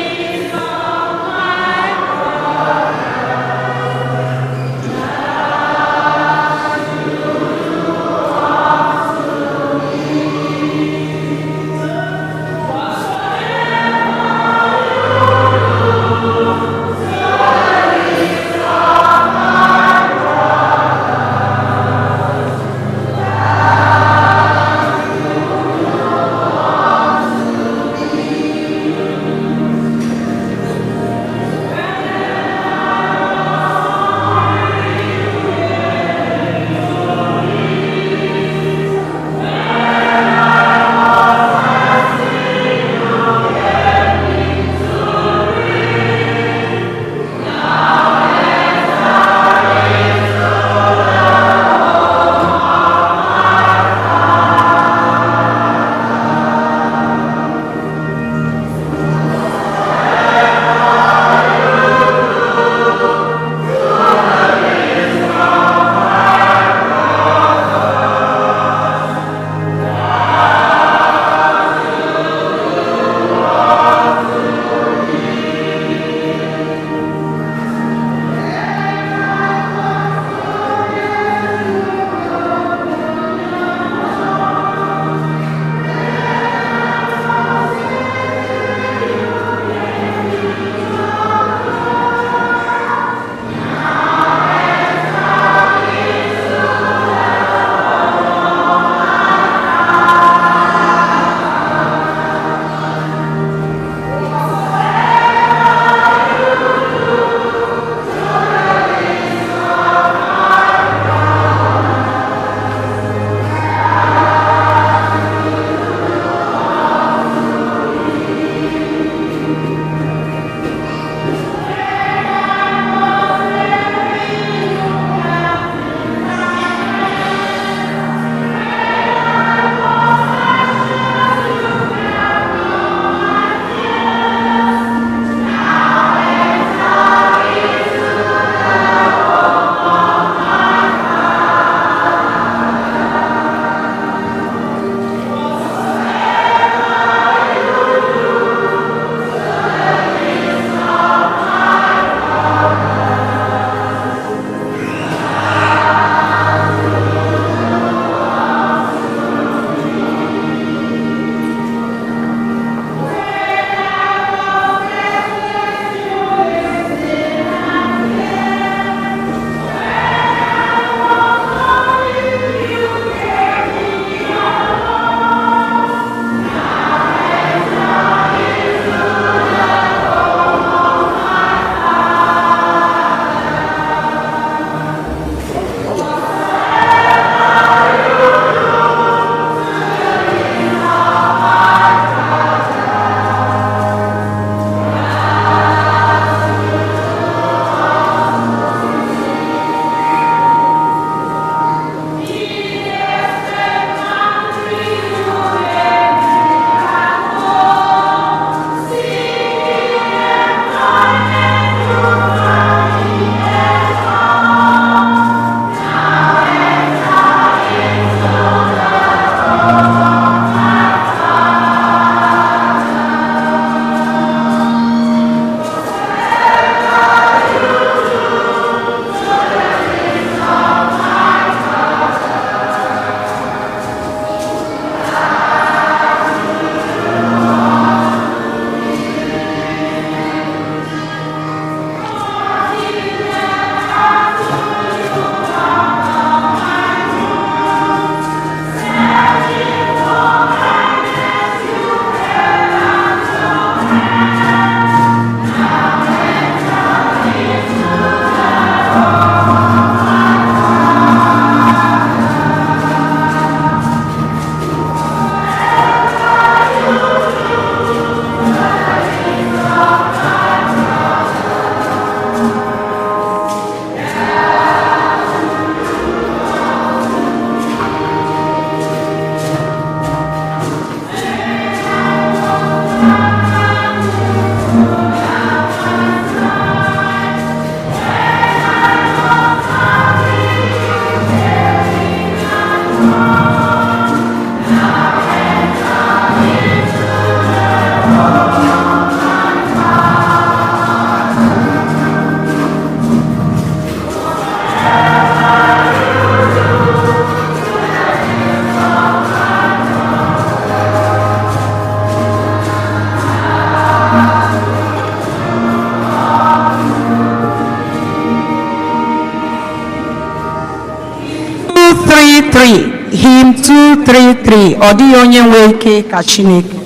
Hymn 233, Ọ dịghị onye nwe ike ka Chineke.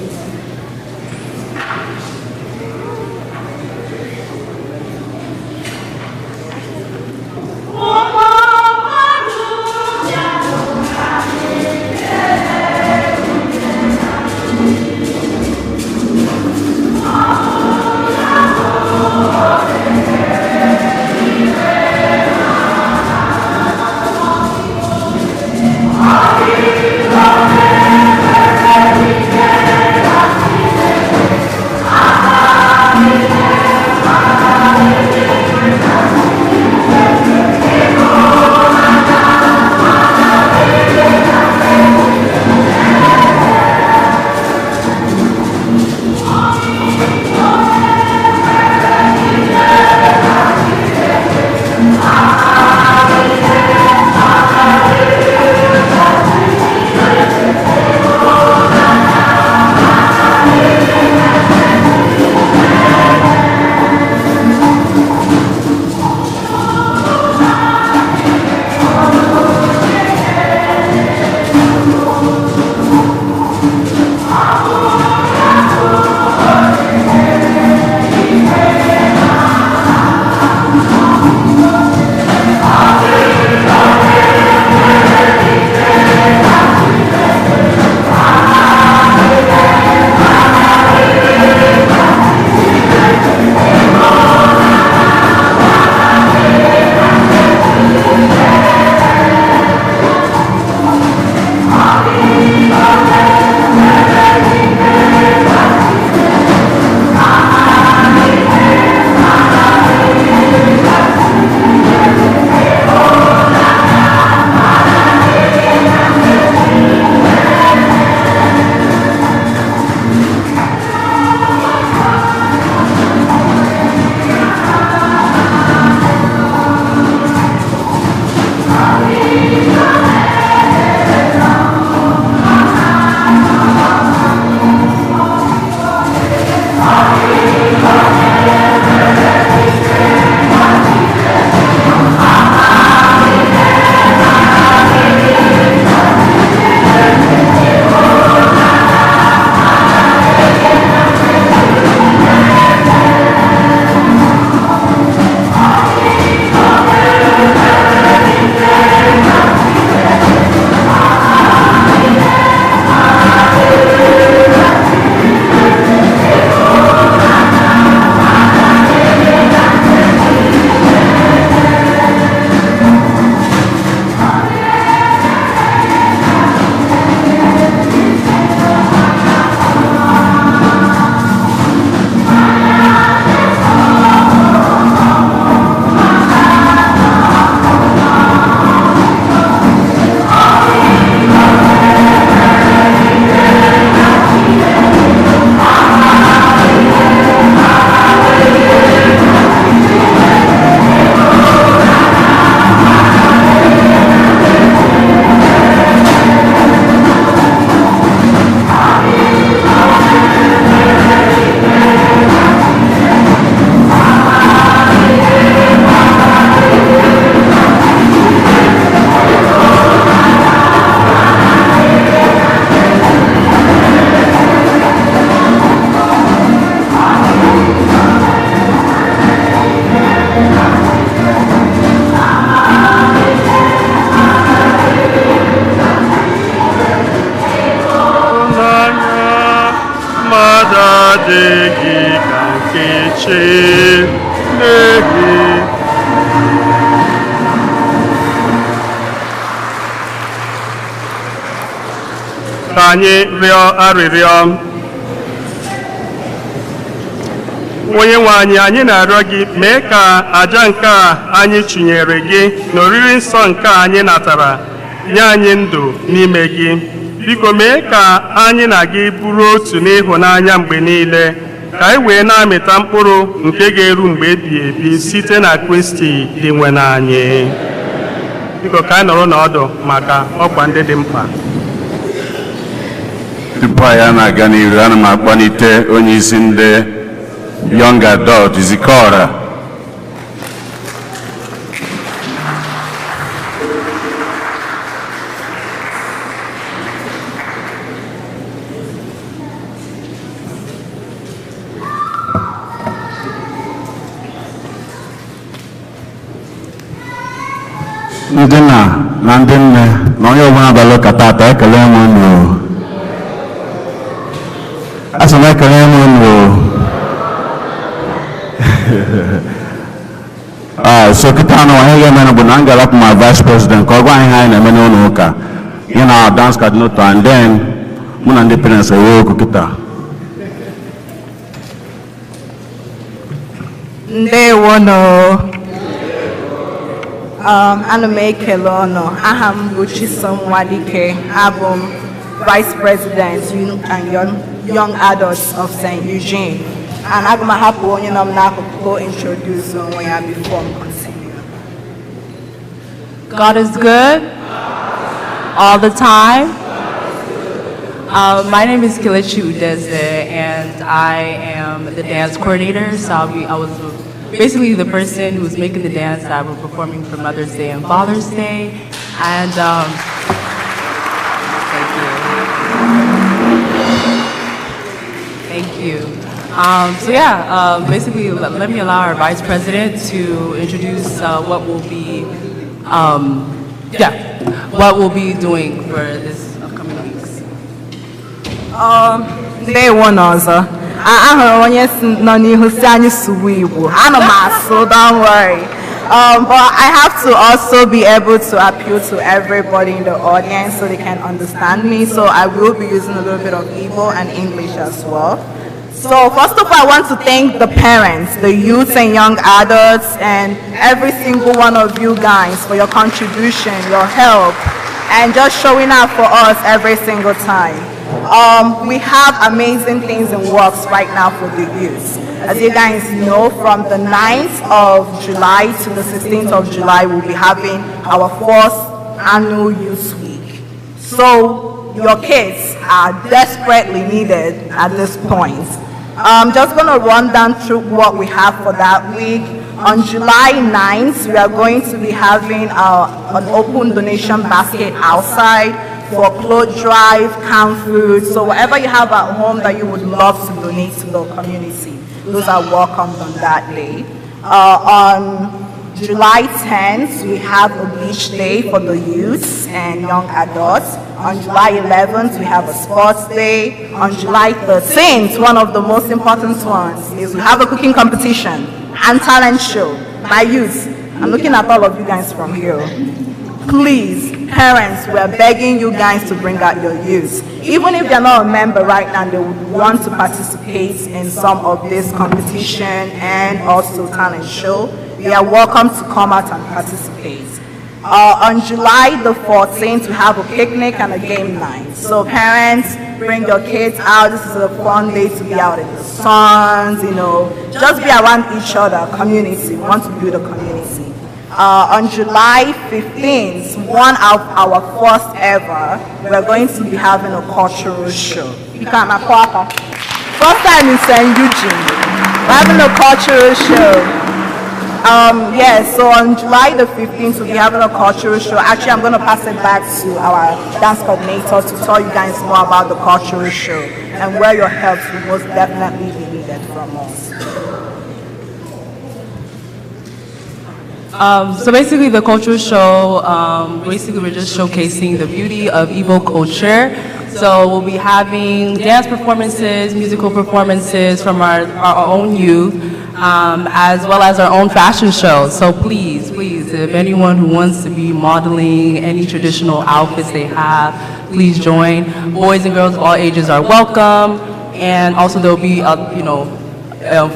Adịghị ka nke Chineke. Ka anyị rịọ arịrịọ. Onye nwe anyị, anyị na-arịọ gị mee ka àjà nke a anyị chụnyere gị na oriri nsọ nke a anyị natara nye anyị ndụ n'ime gị. Biko mee ka anyị na gị bụrụ otu n'ịhụnanya mgbe niile, ka anyị wee na-amịta mkpụrụ nke ga-eru mgbe ebighị ebi site na Kristi dị nwe anyị. Biko ka anyị nọrọ n'ọdụ maka ọkwa ndị dị mkpa. Tupu anyị na-aga n'iru, ana m akpọlite onye isi ndị Young Adult Zikora. Ndị nna na ndị nne na onye ọbụla bịara ụka tata, ekele m unu. Asị m ekele m unu. Ah, so kịta anụ ihe ga-eme bụ na m ga-arapụ ma vice president ka ọ gwa anyị ihe anyị na-eme n'ụlọ ụka ya na dance coordinator, and then mụ na ndị parents ewe okwu kịta. Ndewono. Ana m ekele unu. Aha m bụ Chisom Nwadike. Abụ m Vice President, Youth and Young Adults of St. Eugene. And aga m ahapụ onye nọ m n'akụkụ introduce onwe ya before m continue. God is good all the time. My name is Kelechi Udeze, and I am the dance coordinator. So I was basically the person who was making the dance that we're performing for Mother's Day and Father's Day. And thank you. Thank you. So yeah, basically, let me allow our vice president to introduce what we'll be doing for this upcoming weeks. Ndewo ọzọ. Ahụrụ m onye si nọ n'ihu si anyị sụwa Igbo. Ana m asụ, don't worry. But I have to also be able to appeal to everybody in the audience so they can understand me. So I will be using a little bit of Igbo and English as well. So first of all, I want to thank the parents, the youth and young adults, and every single one of you guys for your contribution, your help, and just showing up for us every single time. We have amazing things in works right now for the youth. As you guys know, from the 9th of July to the 16th of July, we'll be having our fourth annual Youth Week. So your kids are desperately needed at this point. I'm just gonna run down through what we have for that week. On July 9th, we are going to be having an open donation basket outside for clothes drive, canned food. So whatever you have at home that you would love to donate to the community, those are welcomed on that day. On July 10th, we have a beach day for the youths and young adults. On July 11th, we have a sports day. On July 13th, one of the most important ones is we have a cooking competition and talent show by youths. I'm looking at all of you guys from here. Please, parents, we are begging you guys to bring out your youth. Even if they're not a member right now, they would want to participate in some of this competition and also talent show. They are welcome to come out and participate. On July the 14th, we have a picnic and a game night. So parents, bring your kids out. This is a fun day to be out in the suns. Just be around each other, community. We want to build a community. On July 15th, one of our first ever, we're going to be having a cultural show. First time in St. Eugene, we're having a cultural show. Yeah, so on July the 15th, we'll be having a cultural show. Actually, I'm going to pass it back to our dance coordinator to tell you guys more about the cultural show and where your help will most definitely be needed from us. So basically, the cultural show, basically we're just showcasing the beauty of Igbo culture. So we'll be having dance performances, musical performances from our own youth, as well as our own fashion show. So please, please, if anyone who wants to be modeling any traditional outfits they have, please join. Boys and girls of all ages are welcome. And also there'll be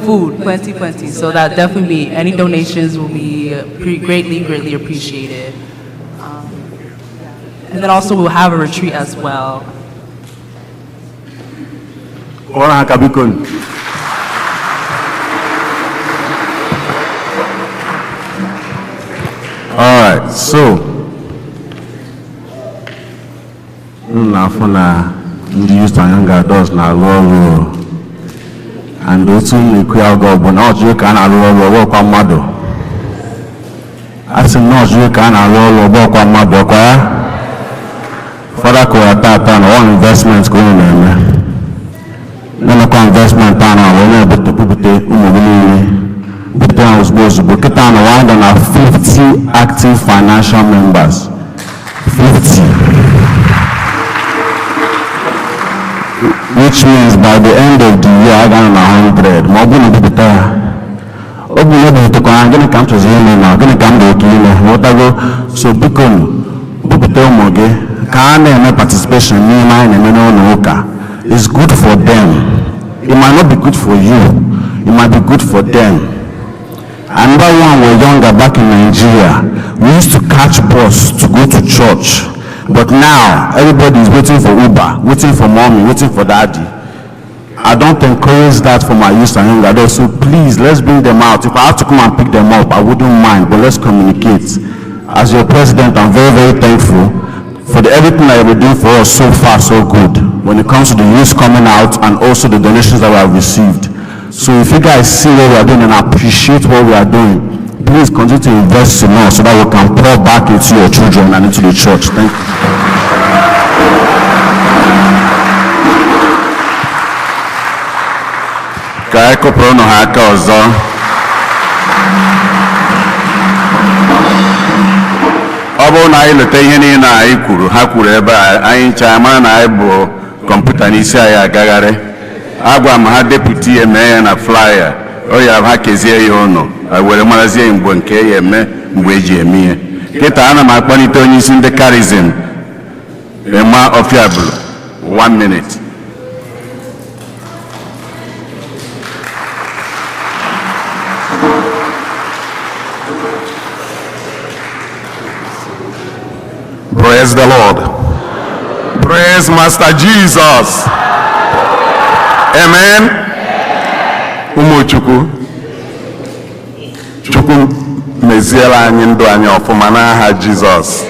food, plenty, plenty. So that definitely, any donations will be greatly, greatly appreciated. And then also we'll have a retreat as well. Kụọrọ ha aka biko. All right, so m na-afụ na ndị youth and young adults na-arụ ọrụ, and otu m na-ekwu ya oge ọbụla, ọchịchị ka a na-arụ ọrụ, ọgbọkwa mmadụ. A sị m na ọchịchị ka a na-arụ ọrụ, ọgbọkwa mmadụ. Ọkwa ya fọdụ kụwa tata na ọ investment ka unu na-eme, na-emekwa investment a na wee na-ebute ụmụ gị niile. Bupụta ya ozugbo ozugbo. Kịta na anyị na 50 active financial members, 50, which means by the end of the year a ga-anọ na 100 ma ọ bụrụ na ebupụta ya. Ọ bụ na ebupụtakwa ya, gịnị ka m chọziri ime na gịnị ka m ga-eke ime? Ghọtago? So biko nụ, bupụta ụmụ gị ka a na-eme participation n'ime anyị na-eme n'ụlọ ụka. It's good for them. It might not be good for you, it might be good for them. Another one, we're younger back in Nigeria, we used to catch bus to go to church. But now, everybody is waiting for Uber, waiting for mommy, waiting for daddy. I don't encourage that for my youth and young adults. So please, let's bring them out. If I have to come and pick them up, I wouldn't mind, but let's communicate. As your president, I'm very, very thankful for everything that you've been doing for us so far, so good. When it comes to the youth coming out and also the donations that we have received. So if you guys see what we are doing and appreciate what we are doing, please continue to invest in us so that we can pour back into your children and into the church. Thank you. Ka anyị kụpụrụ ha aka ọzọ. Ọ bụrụ na anyị leta ihe niile anyị kwuru, ha kwuru ebe a, anyị ncha mara na anyị bụ kọmputa n'isi anyị agagharị. Agwa m ha depụta ihe, mee ya na flyer o ya, ha kezie ya ụnụ were marazie mgbe nke ya eme, mgbe eji eme ihe. Kịta ana m akpọlite onye isi ndị Charism, Emma Ofiabulu, one minute. Praise the Lord. Praise Master Jesus. Amen. Ụmụ Chukwu, Chukwu meziela anyị ndụ anyị ọfụma n'aha Jizọs.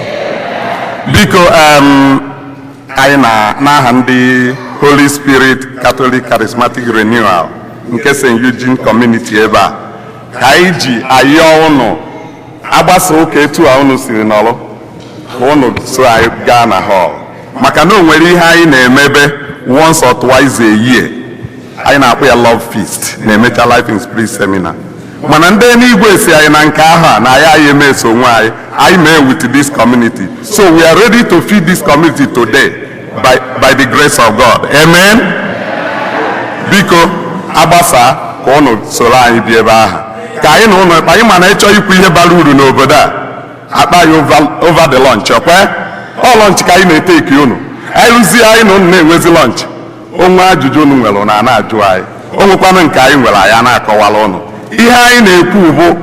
Biko, anyị na n'aha ndị Holy Spirit Catholic Charismatic Renewal nke St. Eugene Community ebe a ka anyị ji ayọ ụnụ agbasa ụka etu a unu siri nọrọ, ka unu so anyị gaa na hall, maka na o nwere ihe anyị na-emebe once or twice a year anyị na-akpọ ya Love Feast, na-emecha Life in Spirit Seminar. Mana ndị eluigwe si anyị na nke ahụ a na anyị anyị emeso onwe anyị, anyị mee with this community. So we are ready to feed this community today by the grace of God. Amen. Biko, agbasa ka unu soro anyị bịa ebe ahụ ka anyị na ụnụ anyị. Mana ịchọ ikwu ihe bara uru n'obodo a, akpa ya over the lunch. Ọkwe ọ lunch ka anyị na-eteki unu. Anyị rụzie, anyị na unu na-enwezi lunch. Onwe ajụjụ unu nwere na na-ajụ anyị, o nwekwanụ nke anyị nwere, anyị a na-akọwara unu. Ihe anyị na-ekwu bụ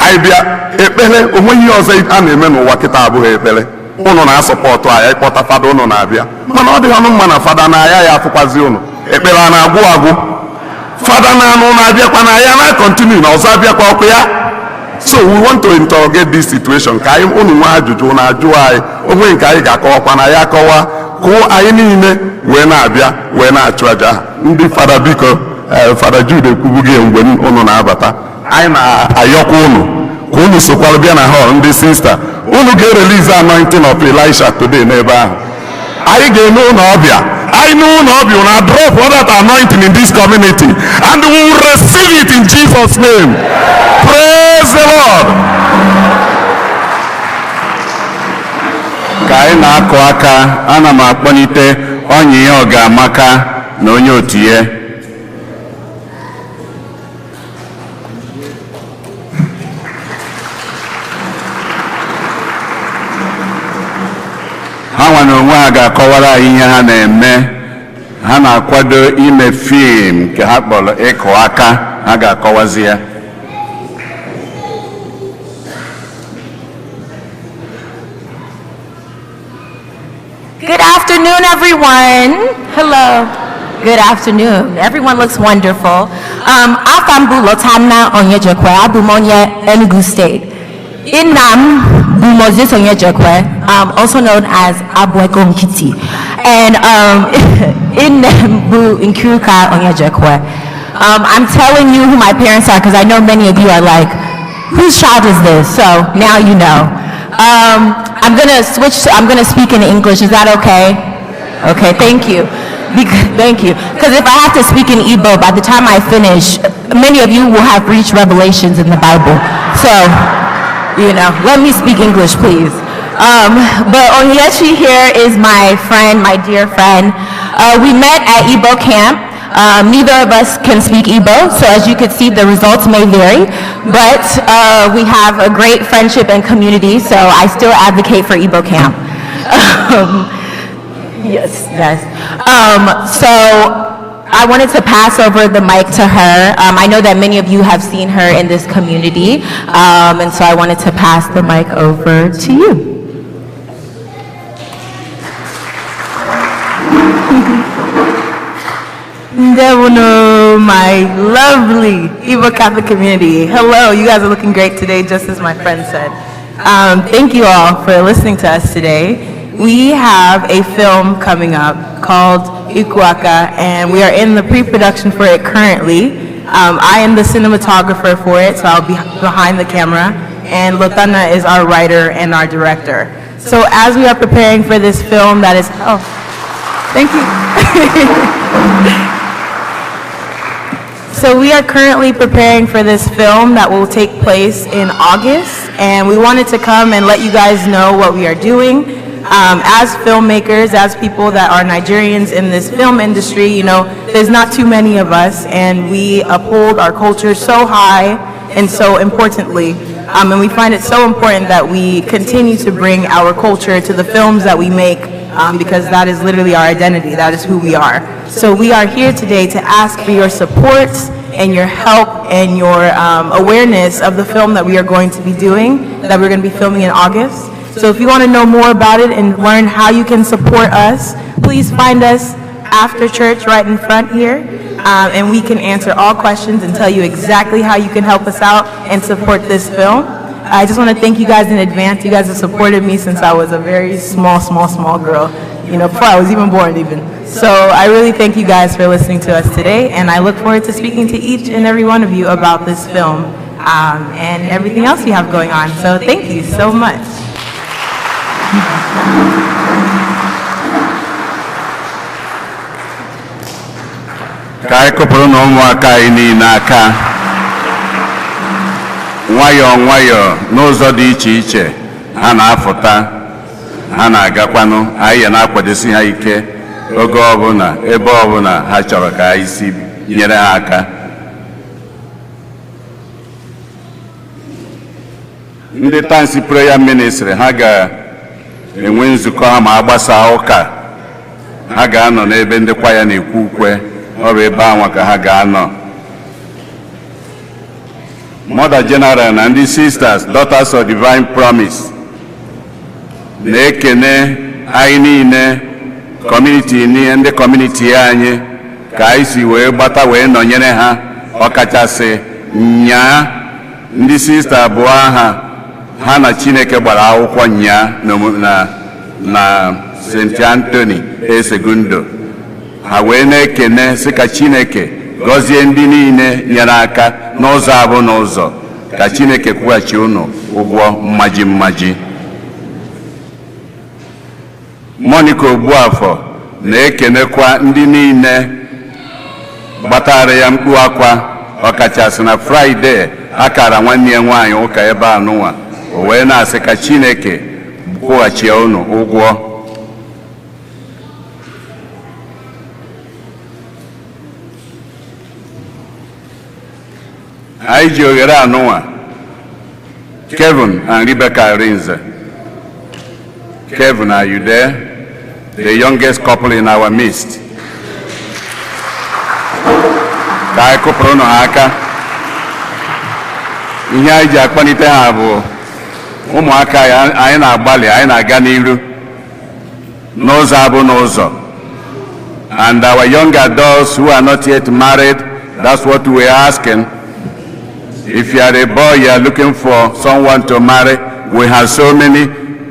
anyị bịa ekpere. Onweghị ihe ọzọ a na-eme n'ụwa kịta abụghị ekpere. Unu na-asọpọtụ anyị, ịkpọta fada, unu na-abịa, mana ọ dịghị ọnụ mma na fada na aya ya afụkwazi unu. Ekpere a na-agwụ agwụ, fada na anụ na-abịakwa na ya na continue na ọzọ abịakwa ọkụ ya. So we want to interrogate this situation ka anyị unu nwee ajụjụ na ajụ anyị, onwe nke anyị ga-akọwakwa na ya akọwa, kụọ anyị niile wee na-abịa wee na-achụ aja. Ndị fada, biko, Fada Jude ekwubughị mgbe unu na-abata, anyị na-ayọkwa unu ka unu sokwara bịa na hall. Ndị sista, unu ga-erelease anointing of Elisha today n'ebe ahụ. Anyị ga-eme ụlọ ọbịa anyị n'ụlọ ọbịa na drop all that anointing in this community and we will receive it in Jesus' name. Praise the Lord. Ka anyị na-akụ aka, ana m akpọlite ọnyị ya Ọga-amaka na onye otu ya. Ha nwa na onwe ha ga-akọwara anyị ihe ha na-eme. Ha na-akwado ime film nke ha kpọrọ Ịkụ Aka. Ha ga-akọwazi ya. Good afternoon, everyone. Hello. Good afternoon. Everyone looks wonderful. Afa m bụ Lotanna Onyejekwe, abụ m onye Enugu State. Nna m bụ Moses Onyejekwe, also known as Abueko Nkiti. And nne m bụ Nkiruka Onyejekwe. I'm telling you who my parents are because I know many of you are like, "Whose child is this?" So now you know. I'm gonna switch, I'm gonna speak in English. Is that okay? Okay, thank you. Thank you. Because if I have to speak in Igbo, by the time I finish, many of you will have reached Revelations in the Bible. So, let me speak English, please. But Onyechi here is my friend, my dear friend. We met at Igbo camp. Neither of us can speak Igbo, so as you can see, the results may vary. But we have a great friendship and community, so I still advocate for Igbo camp. Yes. So I wanted to pass over the mic to her. I know that many of you have seen her in this community, and so I wanted to pass the mic over to you. Ndewonu, my lovely Igbo Catholic community. Hello, you guys are looking great today, just as my friend said. Thank you all for listening to us today. We have a film coming up called Ikuaka, and we are in the pre-production for it currently. I am the cinematographer for it, so I'll be behind the camera, and Lotana is our writer and our director. So as we are preparing for this film that is, oh, thank you. So we are currently preparing for this film that will take place in August, and we wanted to come and let you guys know what we are doing. As filmmakers, as people that are Nigerians in this film industry, there's not too many of us, and we uphold our culture so high and so importantly. And we find it so important that we continue to bring our culture to the films that we make, because that is literally our identity. That is who we are. So we are here today to ask for your support and your help and your awareness of the film that we are going to be doing, that we're going to be filming in August. So if you want to know more about it and learn how you can support us, please find us after church right in front here, and we can answer all questions and tell you exactly how you can help us out and support this film. I just want to thank you guys in advance. You guys have supported me since I was a very small, small, small girl, before I was even born even. So I really thank you guys for listening to us today, and I look forward to speaking to each and every one of you about this film and everything else we have going on. So thank you so much. Ka anyị kụpụrụ na ụmụaka anyị niile aka nwayọọ nwayọọ n'ụzọ dị iche iche ha na-afụta ha na-agakwanụ anyị ya na-akwadosi ha ike oge ọbụla ebe ọbụla ha chọrọ ka anyị si nyere ha aka. Ndị Tansi Prayer Ministry ha ga-enwe nzukọ ha ma agbasaa ụka. Ha ga-anọ n'ebe ndị kwaya na-ekwu ukwe, ọ bụ ebe anwa ka ha ga-anọ. Mother General na ndị Sisters Daughters of Divine Promise na-ekene anyị niile, community niile, ndị community anyị, ka anyị si wee gbata wee nọnyere ha, ọkachasị nyaa ndị sista abụọ ha ha na Chineke gbara akwụkwọ nyaa na St. Anthony Esegundo. Ha wee na-ekene sị ka Chineke gọzie ndị niile nyere aka n'ụzọ abụ n'ụzọ, ka Chineke kwụghachi unu ụgwọ mmaji mmaji. Monica Ogbuafọ na-ekenekwa ndị niile gbatara ya mkpu akwa, ọkachasị na Fraịde akara nwanne ya nwaanyị ụka ebe a nụnwa, o wee na-asị ka Chineke kwụghachi unu ụgwọ. Anyị ji oghere anụnwa Kevin and Rebecca Rinze. Kevin, are you there? The youngest couple in our midst. Ka anyị kụpụrụ ha aka. Ihe anyị ji akpalite ha bụ ụmụaka anyị na-agbalị, anyị na-aga n'iru n'ụzọ abụ n'ụzọ. And our young adults who are not yet married, that's what we are asking. If you are a boy, you are looking for someone to marry, we have so many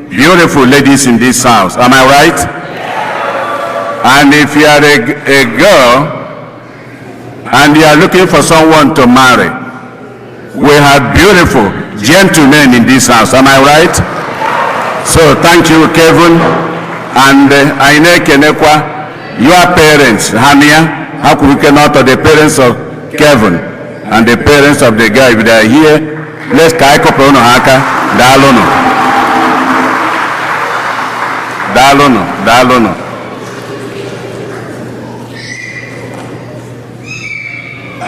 beautiful ladies in this house. Am I right? And if you are a girl and you are looking for someone to marry, we have beautiful gentlemen in this house. Am I right? So thank you, Kevin And anyị na-ekenekwa your parents. Ha na ya ha kwuru ike n'ọtọ, the parents of Kevin and the parents of the guy, if they are here, let's ka anyị kụpụrụ ụnụ ha aka. Daalụnụ, daalụnụ, daalụnụ.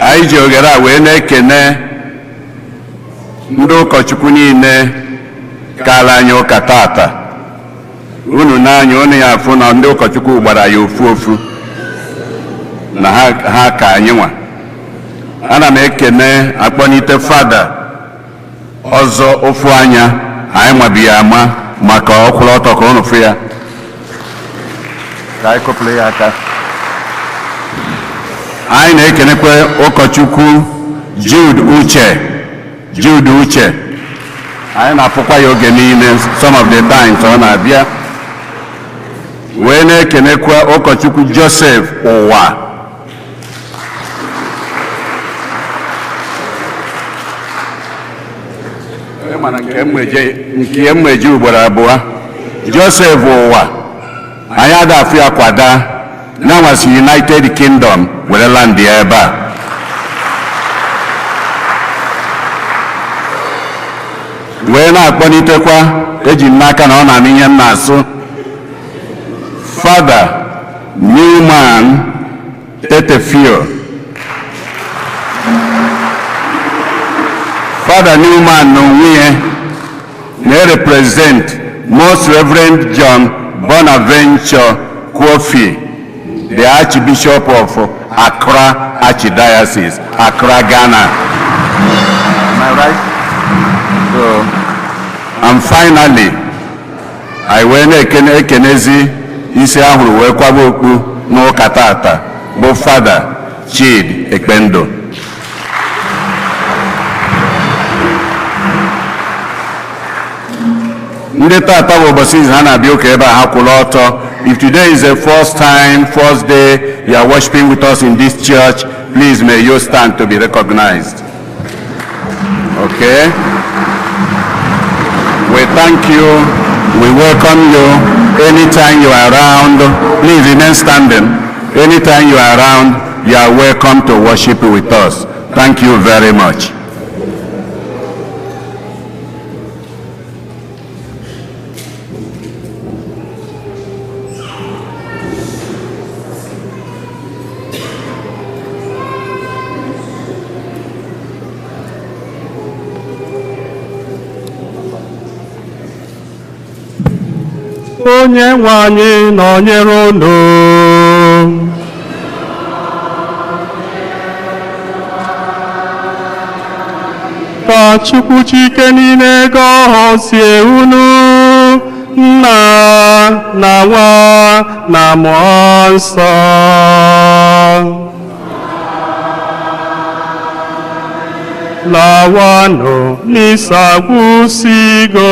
Anyị ji oghere a wee na-ekene ndị ụkọchukwu niile kara anyị ụka tata. Unu n'anya unu ya afụ na ndị ụkọchukwu gbara ya ofu ofu na ha ka anyị nwa. Ana m ekene akpọnite Fada ọzọ ofu anya anyị nwabi ya ama maka ọkwụrụ ọtọ ka unu fụ ya, ka anyị kụpụrụ ya aka. Anyị na-ekenekwa ụkọchukwu Jude Uche. Jude Uche, anyị na-afụkwa ya oge niile, some of the times ọ na-abịa. Wee na-ekenekwa ụkọchukwu Joseph Ụwa. Nke mmeji ugboro abụọ, Joseph Ụwa, anyị ada afụ ya kwada na-nwasị United Kingdom were land ya ebe a. Wee na-akpọlitekwa, eji m n'aka na ọ na-anụ ihe m na-asụ, Fada Newman Tetefio. Fada Newman na onwe ya na-represent Most Reverend John Bonaventure Kofi, the Archbishop of Accra Archdiocese, Accra, Ghana. Am I right? So, and finally, I wee na-ekene ekenezi isi ahụrụ wee kwaba okpu n'ụka tata bụ Fada Chidi Ekpendo. Ndị tata bụ ụbọchị izu ha na-abịa ụka ebe a, ha kwụrụ ọtọ. If today is the first time, first day you are worshiping with us in this church, please may you stand to be recognized. Okay? We thank you. We welcome you. Anytime you are around, please remain standing. Anytime you are around, you are welcome to worship with us. Thank you very much. Onye nwe anyị nọnyere unu. Ka Chukwu Chike niile gọzie unu, Nna na Nwa na Mmụọ Nsọ. Lawanụ n'ịsagwụsigo.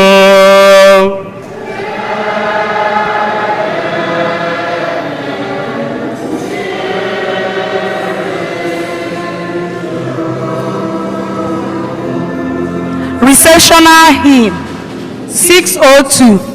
Recessional hymn 602.